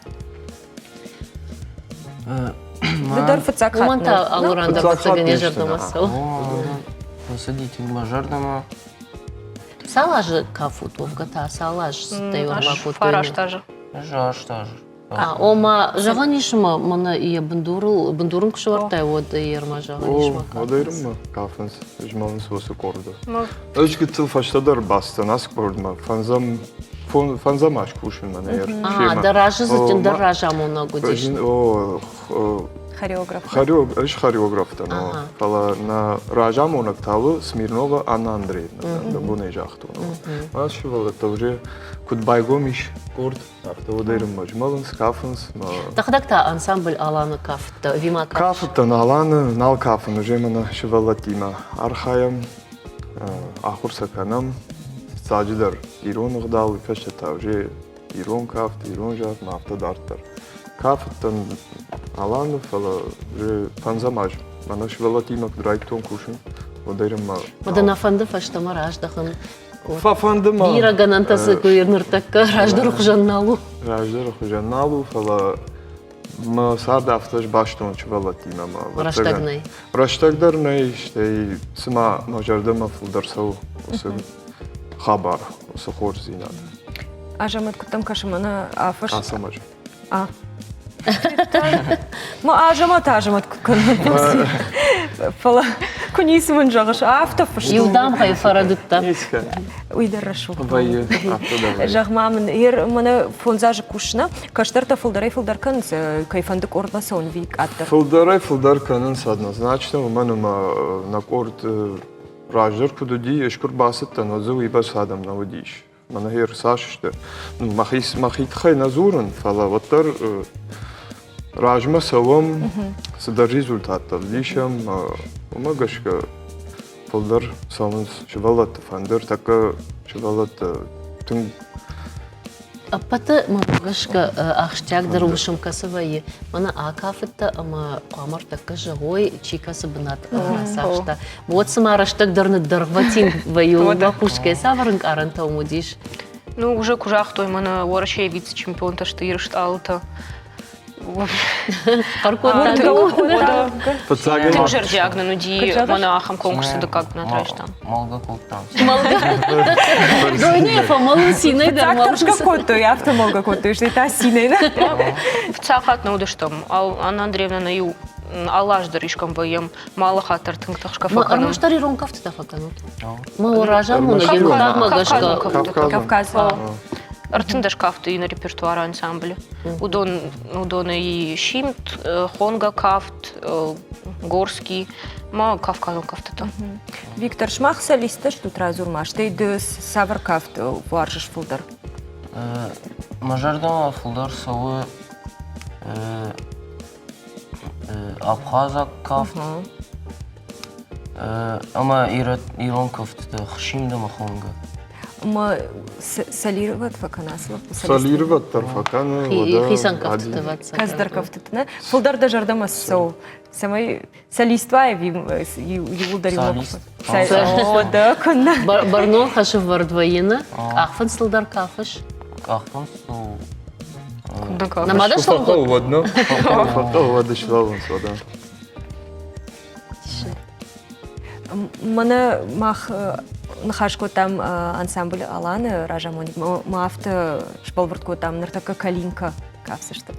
Ды дӕр фыццаг хатт. Уымӕн та алыран дӕр ӕвӕццӕгӕн йӕ зӕрдӕмӕ цӕуы. Фӕцыди тынг мӕ зӕрдӕмӕ. Цал азы кафут уӕвгӕ та? Цал азы цыдтӕ ӕрбакодтой? Фараст азы. Ӕз аст азы. Ома, зӕгъӕн ис, ӕмӕ мӕнӕ йӕ бындурыл, бындурын куы сӕвӕрдтай, уӕд ӕй ӕрмӕ зӕгъӕн ис, мӕ Уӕд ӕрмӕ кафынц, змӕлынц уыцы къорды. Ӕз гыццыл фӕстӕдӕр бацыдтӕн ацы къордмӕ, фӕндзӕм фӕндзӕм аз кусын мӕнӕ А, дӕ разы дзы разамонӕг уыдис. Хореограф. Ӕз хореограф дӕн, фӕлӕ нӕ разамонӕг та у Смирнова Анна Андреевна, дӕ бонӕй загътон. Мӕ сывӕллӕттӕ уже куыд байгом ис къорд, Афтӕ уыдӕрынмӕ змӕлынц, кафынц. Дӕхӕдӕг та ансамбль Аланы кафыдтӕ ӕви ма кафыс? Кафыдтӕн Аланы, нал кафын, уже мӕнӕ сывӕллӕттимӕ архайӕм, ахуыр сӕ кӕнӕм. Фыццаджыдӕр ирон ӕгъдау, уый фӕстӕ та уже ирон кафт, ирон зард ӕмӕ афтӕ дарддӕр. Кафыдтӕн Аланы, фӕлӕ уже фӕндзӕм аз мӕнӕ сывӕллӕттимӕ куыд райдыдтон кусын, уӕдӕй-рынмӕ. Уӕдӕ нӕ фӕнды фӕстӕмӕ раздӕхын Фӕфӕнды мӕ. Бирӕ гӕнӕнтӕ дзы куы ныртӕккӕ раздӕры хуызӕн нал у. Раздӕры хуызӕн нал у, фӕлӕ мӕ цард афтӕ сбастон сывӕллӕттимӕ. Рӕстӕг нӕй. Рӕстӕг дӕр нӕй, стӕй цыма мӕ зӕрдӕмӕ фылдӕр цӕуы уыцы хабар, уыцы хорздзинад. Азӕмӕт, куыд дӕм кӕсы, мӕнӕ афӕс... Ацӕмӕз. А. Ма азӕмӕт азӕмӕт куы кӕнын. Фӕлӕ куы ницы мын зӕгъыс, афтӕ фыст. Иу дамгъӕйы фӕрӕдыдтӕ. Уый дӕр рӕсугъд. Вӕййы, афтӕ дӕр вӕййы. Зӕгъ-ма мын, мӕнӕ фондз азы кусына, кӕстӕртӕ фылдӕрӕй-фылдӕр кӕнынц, кӕй фӕнды къордмӕ цӕуын ӕви къаддӕр? Фылдӕрӕй-фылдӕр кӕнынц однозначно, уымӕн ӕмӕ нӕ къорд раздӕр куыд уыди, ӕз куы рбацыдтӕн, уӕд дзы уыйбӕрц адӕм нӕ уыдис. Мӕнӕ гъер цас сты. Мӕхи, мӕхи тыххӕй нӕ дзурын, фӕлӕ уӕддӕр размӕ цӕуӕм, цыдӕр результаттӕ ӕвдисӕм, уымӕ гӕсгӕ фылдӕр цӕуынц сывӕллӕтты фӕндыр, тӕккӕ сывӕллӕттӕ тынг Ӕппӕты мӕнмӕ гӕсгӕ ахсджиагдӕр уысм кӕцы вӕййы, мӕнӕ акафыдтӕ ӕмӕ хъуамӕ ӕртӕккӕ зӕгъой, чи кӕцы бынат ӕрцахста. Уӕд цыма рӕстӕг дӕр ныддӕргъвӕтин вӕййы, уымӕ хъусгӕ цавӕр ӕнкъарӕнтӕ уым уыдис? Ну, уже куы загътой, мӕнӕ Уӕрӕсейы вице-чемпионтӕ сты Ирыстъалытӕ. Хъӕр кодта. Тынг зӕрдиаг нын уыди, мӕнӕ ахӕм конкурсы дыккаг бынат райстам. Мӕлгӕ кодтам. Мӕлгӕ. Дойнӕ фӕмӕлын цинӕй дӕр Фыццаг тӕрсгӕ кодтой, афтӕ мӕлгӕ кодтой, стӕй та цинӕй. Фыццаг хатт нӕ уыдыстӕм. Анна Андреевна нӕ иу алы аз дӕр искӕм вӕййӕм. Ма алы хатт дӕр тынг тыхсгӕ фӕкӕнӕм. Ӕрмӕстдӕр ирон кӕфтытӕ фӕкӕнут? Мӕ разамонӕг йе мыггагмӕ гӕсгӕ. Кавказ. 13 кафты и на репертуар ансамбля. Уыдон, уыдоны и симд, хонга кафт, горский, ма кавказон кафтытӕ. Виктор, сымах солисттӕ стут радзур-ма, стӕй ды цавӕр кафт уарзыс фылдӕр? Мӕ зӕрдӕмӕ фылдӕр цӕуы абхазаг кафт ӕмӕ ирон кӕфтыты симд ӕмӕ хонгӕ. Ӕмӕ солировать фӕкӕна ацы лӕппу? Солировать дӕр фӕкӕны. Хицӕн кӕфтыты ӕвӕццӕгӕн. Кӕцыдӕр кӕфтыты, нӕ? Фылдӕр дӕ зӕрдӕмӕ цы цӕуы? Цӕмӕй солист уа ӕви иууылдӕр иумӕ Солист. Дӕ куыннӕ. Бӕрнон хӕсӕвӕрд вӕййы, нӕ? Къахфындзтыл дӕр кафыс? Къахфындзтыл Нӕма дӕ слӕууын? Уӕд нӕ. Уӕд слӕууынц, уӕдӕ. Мӕнӕ мах ныхас кодтам ансамбль Аланы разамонӕг, ма афтӕ сбӕлвырд кодтам, ныртӕккӕ Калинка кафдзысты.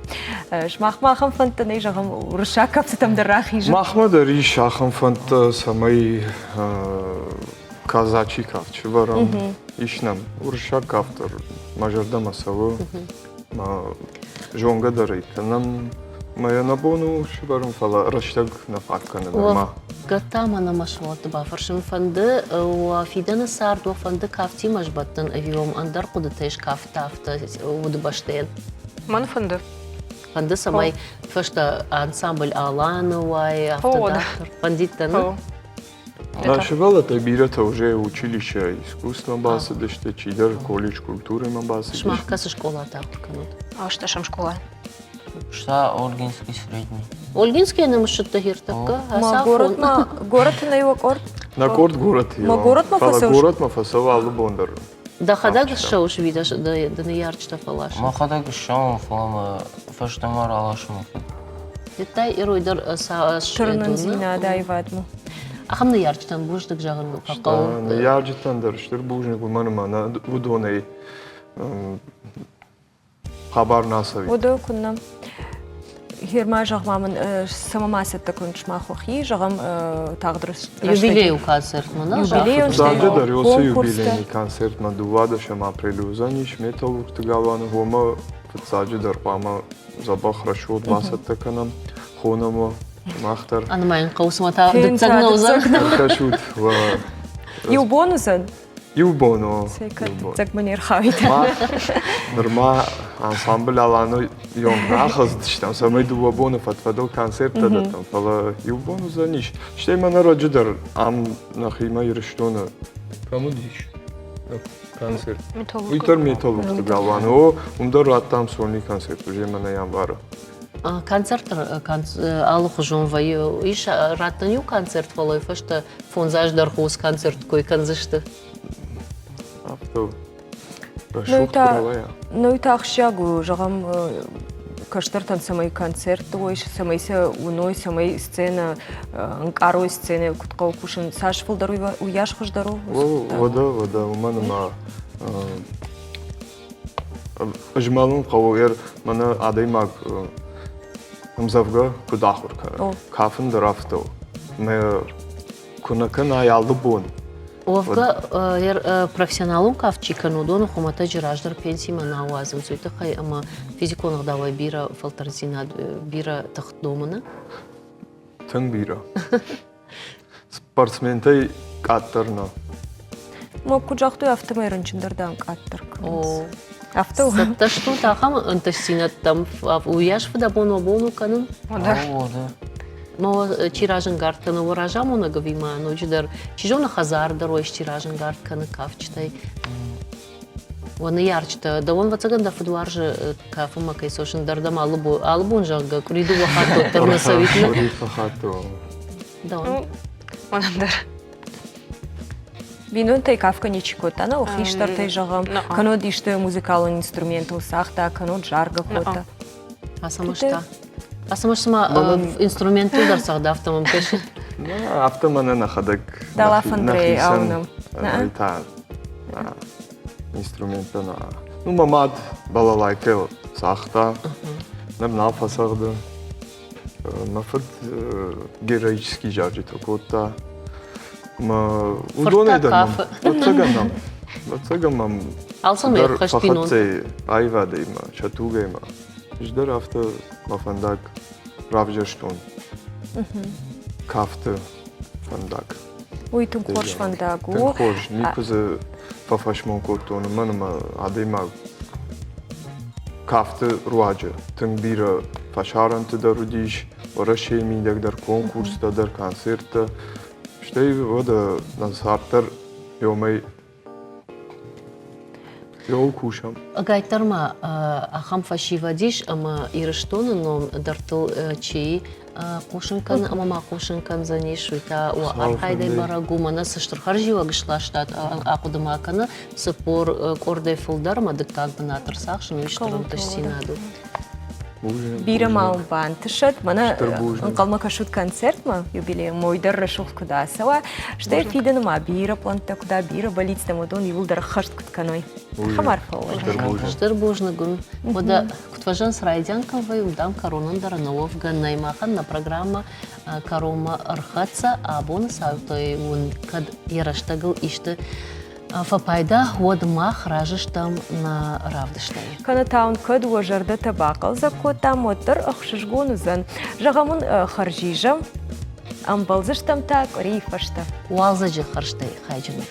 Сымахмӕ ахӕм фӕндтӕ нӕй, зӕгъӕм, уырыссаг кӕфтытӕм дӕр рахизын? Махмӕ дӕр ис ахӕм фӕндтӕ, цӕмӕй казачий кафт сывӕрӕм. Ис нӕм уырыссаг кафт дӕр мӕ зӕрдӕмӕ цӕуы. Мӕ зонгӕ дӕр ӕй кӕнӕм. Мӕ йӕ нӕ бон у сывӕрын, фӕлӕ рӕстӕг нӕ фаг кӕны нырма. Гӕдта мӕнӕ мӕ сывӕллӕтты бафӕрсын фӕнды, уӕ фидӕны цард уӕ фӕнды кафтимӕ сбӕттын ӕви уӕм ӕндӕр хъуыдытӕ ис кафты афтӕ удыбӕстӕйӕн? Мӕн фӕнды. Фӕнды, цӕмӕй фӕстӕ ансамбль Аланы уай, афтӕ дарддӕр. Фӕндид дӕ, нӕ? Нӕ сывӕллӕттӕй бирӕтӕ уже училище искусствомӕ бацыдысты, чидӕр колледж культурӕмӕ бацыдысты. Сымах кӕцы скъолаты ахуыр кӕнут? Ӕстӕсӕм скъола. Ста Ольгинский средний. Ольгинский нымыссыдта хиртӕккӕ? Ма городмӕ, горӕты нӕ иу къорд? Нӕ къорд горӕты Ма городмӕ фӕлӕ городмӕ фӕцӕуы алы бон дӕр. Дӕхӕдӕг ссӕуыс ӕви дӕ ныййарджытӕ фӕласынц? Мӕхӕдӕг ссӕуын, фӕлӕ мӕ фӕстӕмӕ раласы мӕ фыд. Федтай ирой дӕр Тырнындзинад аивадмӕ. Ахӕм ныййарджытӕн бузныг зӕгъын фӕхъӕуы. Ныййарджытӕн дӕр стыр бузныг, уымӕн ӕмӕ уыдонӕй хабар нӕ цӕуид. Уыдо куыннӕ. Герма, зӕгъ-ма мын, цӕмӕ ма цӕттӕ кӕнут сымах уӕхи, зӕгъӕм, тагъд рӕстӕджы? Юбилейон концертмӕ, нӕ? Юбилейон Фыццаджыдӕр уыцы юбилейный концертмӕ 12 апрелы уыдзӕнис Металлургты галуаны гъомӕ фыццаджыдӕр хъуамӕ дзӕбӕх рӕсугъд бацӕттӕ кӕнӕм, хонӕм уӕ сымах дӕр. Анымайын хъӕуы, цыма та дыццӕг нӕ уыдзӕн. Ӕркӕсут уӕ Иу бон уыдзӕн? Иу бон у. Цӕг мын ӕрхауид. Нырма ансамбль Аланы йонг нӕ ахӕцдыстӕм, цӕмӕй дыууӕ боны фӕд-фӕдыл концерттӕ дӕттӕм, фӕлӕ иу бон уыдзӕнис. Стӕй мӕ ӕрӕджы дӕр ам нӕхимӕ Ирыстоны. Кӕм уыдис концерт? Уый дӕр Металлургты галуаны. О, уым дӕр радтам сольный концерт уже мӕнӕ январы. Концерт алыхуызон вӕййы. Ис раттын иу концерт, фӕлӕ уый фӕстӕ фондз аз дӕргъы уыцы концерт кой кӕндзысты. Афтӕ рӕсугъд куы рауайа. Ну та ахсджиаг у, зӕгъӕм, кӕстӕртӕн цӕмӕй концертты уой, цӕмӕй сӕ уыной, цӕмӕй сценӕ ӕнкъарой сценӕ куыд хъӕуы кусын, цас фылдӕр уыйас хуыздӕр у. Уӕдӕ, уӕдӕ, уымӕн ӕмӕ Змӕлын хъӕуы ӕр мӕнӕ адӕймаг ӕмдзӕвгӕ куыд ахуыр кӕны. Кафын дӕр афтӕ у. Мӕ куы нӕ кӕнай алы бон. Уӕвгӕ, профессионалон кафт чи кӕны, уыдоны хуымӕтӕджы раздӕр пенсимӕ нӕ ауадзынц, уый тыххӕй ӕмӕ физикон ӕгъдауӕй бирӕ фӕлтӕрддзинад, бирӕ тых домыны. Тынг бирӕ. Спортсментӕй къаддӕр нӕ. Мо куыд загътой, афтӕмӕй рынчындӕр дам къаддӕр кӕнынц. Афтӕ у. Цӕттӕ стут ахӕм ӕнтыстдзинӕдтӕм, уыйас фыдӕбон уӕ бон у кӕнын? Ма чи разӕнгард кӕны, уӕ разамонӕг ӕви ма ноджыдӕр, чи зоны, хӕдзар дӕр уӕ исчи разӕнгард кӕны кафджытӕй? Уӕ ныййарджытӕ, дӕуӕн, ӕвӕццӕгӕн, дӕ фыд уарзы кафынмӕ кӕй цӕуын дӕр дӕм алы бон, алы бон, зӕгъгӕ, къуыри дыууӕ хатты уӕддӕр нӕ цӕуит. Къуыри фӕхатты. Дӕуӕн. Мӕнӕн дӕр. Бинонтӕй кафгӕ ничи кодта, нӕ хистӕртӕй зӕгъӕм, кӕннод исты музыкалон инструментыл цагъта, кӕннод заргӕ кодта. Ацӕмӕз та? Ацӕмӕз цыма инструментыл дӕр цагъда, афтӕ мӕм кӕсы. Афтӕ мӕнӕ нӕхӕдӕг Дала фӕндырӕй аунӕм. Та инструменттӕ нӕ. Ну, мӕ мад балалайкӕйыл цагъта, ныр нал фӕцӕгъды. Мӕ фыд героический зарджытӕ кодта. Мӕ уыдонӕй дӕр мӕм, ӕцӕгӕн мӕм, ӕцӕгӕн мӕм цыдӕр фӕхӕццӕ аивадӕй мӕ, сӕ тугӕй мӕ. Ӕз дӕр афтӕ мӕ фӕндаг равзӕрстон. Кафты фӕндаг. Уый тынг хорз фӕндаг у. Тынг хорз. Никуы дзы фӕфӕсмон кодтон, уымӕн ӕмӕ адӕймаг кафты руаджы тынг бирӕ фӕсарӕнты дӕр уыдис, Уӕрӕсейы мидӕг дӕр конкурстӕ дӕр, концерттӕ. Стӕй уӕдӕ нӕ цард дӕр иомӕй иол кусӕм. Ӕгайтдӕр ма ахӕм фӕсивӕд ис, ӕмӕ Ирыстоны ном дӕрдтыл чи хъусын кӕны ӕмӕ ма хъусын кӕндзӕнис, уый та уӕ архайдӕй бӕрӕг у. Мӕнӕ цы стыр хӕрзиуӕг сластат, ахъуыды ма кӕны, 40 къордӕй фылдӕр ӕмӕ дыккаг бынат ӕрцахсын, уый стыр ӕнтыстдзинад у. Бирӕ ма уын бантысӕд. Мӕнӕ ӕнхъӕлмӕ кӕсут концертмӕ юбилейы мой дӕр рӕсугъд куыд ацӕуа, стӕй фидӕны ма бирӕ пълӕнттӕ куыд бирӕ бӕллицтӕ уыдон иууылдӕр ӕххӕст куыд кӕной. Ахӕм арфӕ уӕд. Стыр бузныг уын. Уӕдӕ куыд фӕзӕгъынц, райдиан кӕм вӕййы, уым кӕронӕн дӕр ӕнӕуӕвгӕ нӕй. Махӕн нӕ программӕ кӕронмӕ ӕрхӕццӕ. Абоны цаутӕй уын кӕд йӕ рӕстӕгыл исты фӕпайда, уӕд мах разы стӕм нӕ равдыстӕй. Кӕнӕ та уын кӕд уӕ зӕрдӕтӕ бахъӕлдзӕг кодтам, уӕддӕр ӕхсызгон уыдзӕн. Зӕгъӕм уын хӕрзизӕм, ӕмбӕлдзыстӕм та къуырийы фӕстӕ. Уалдзӕджы хӕрзтӕй хайджын ут.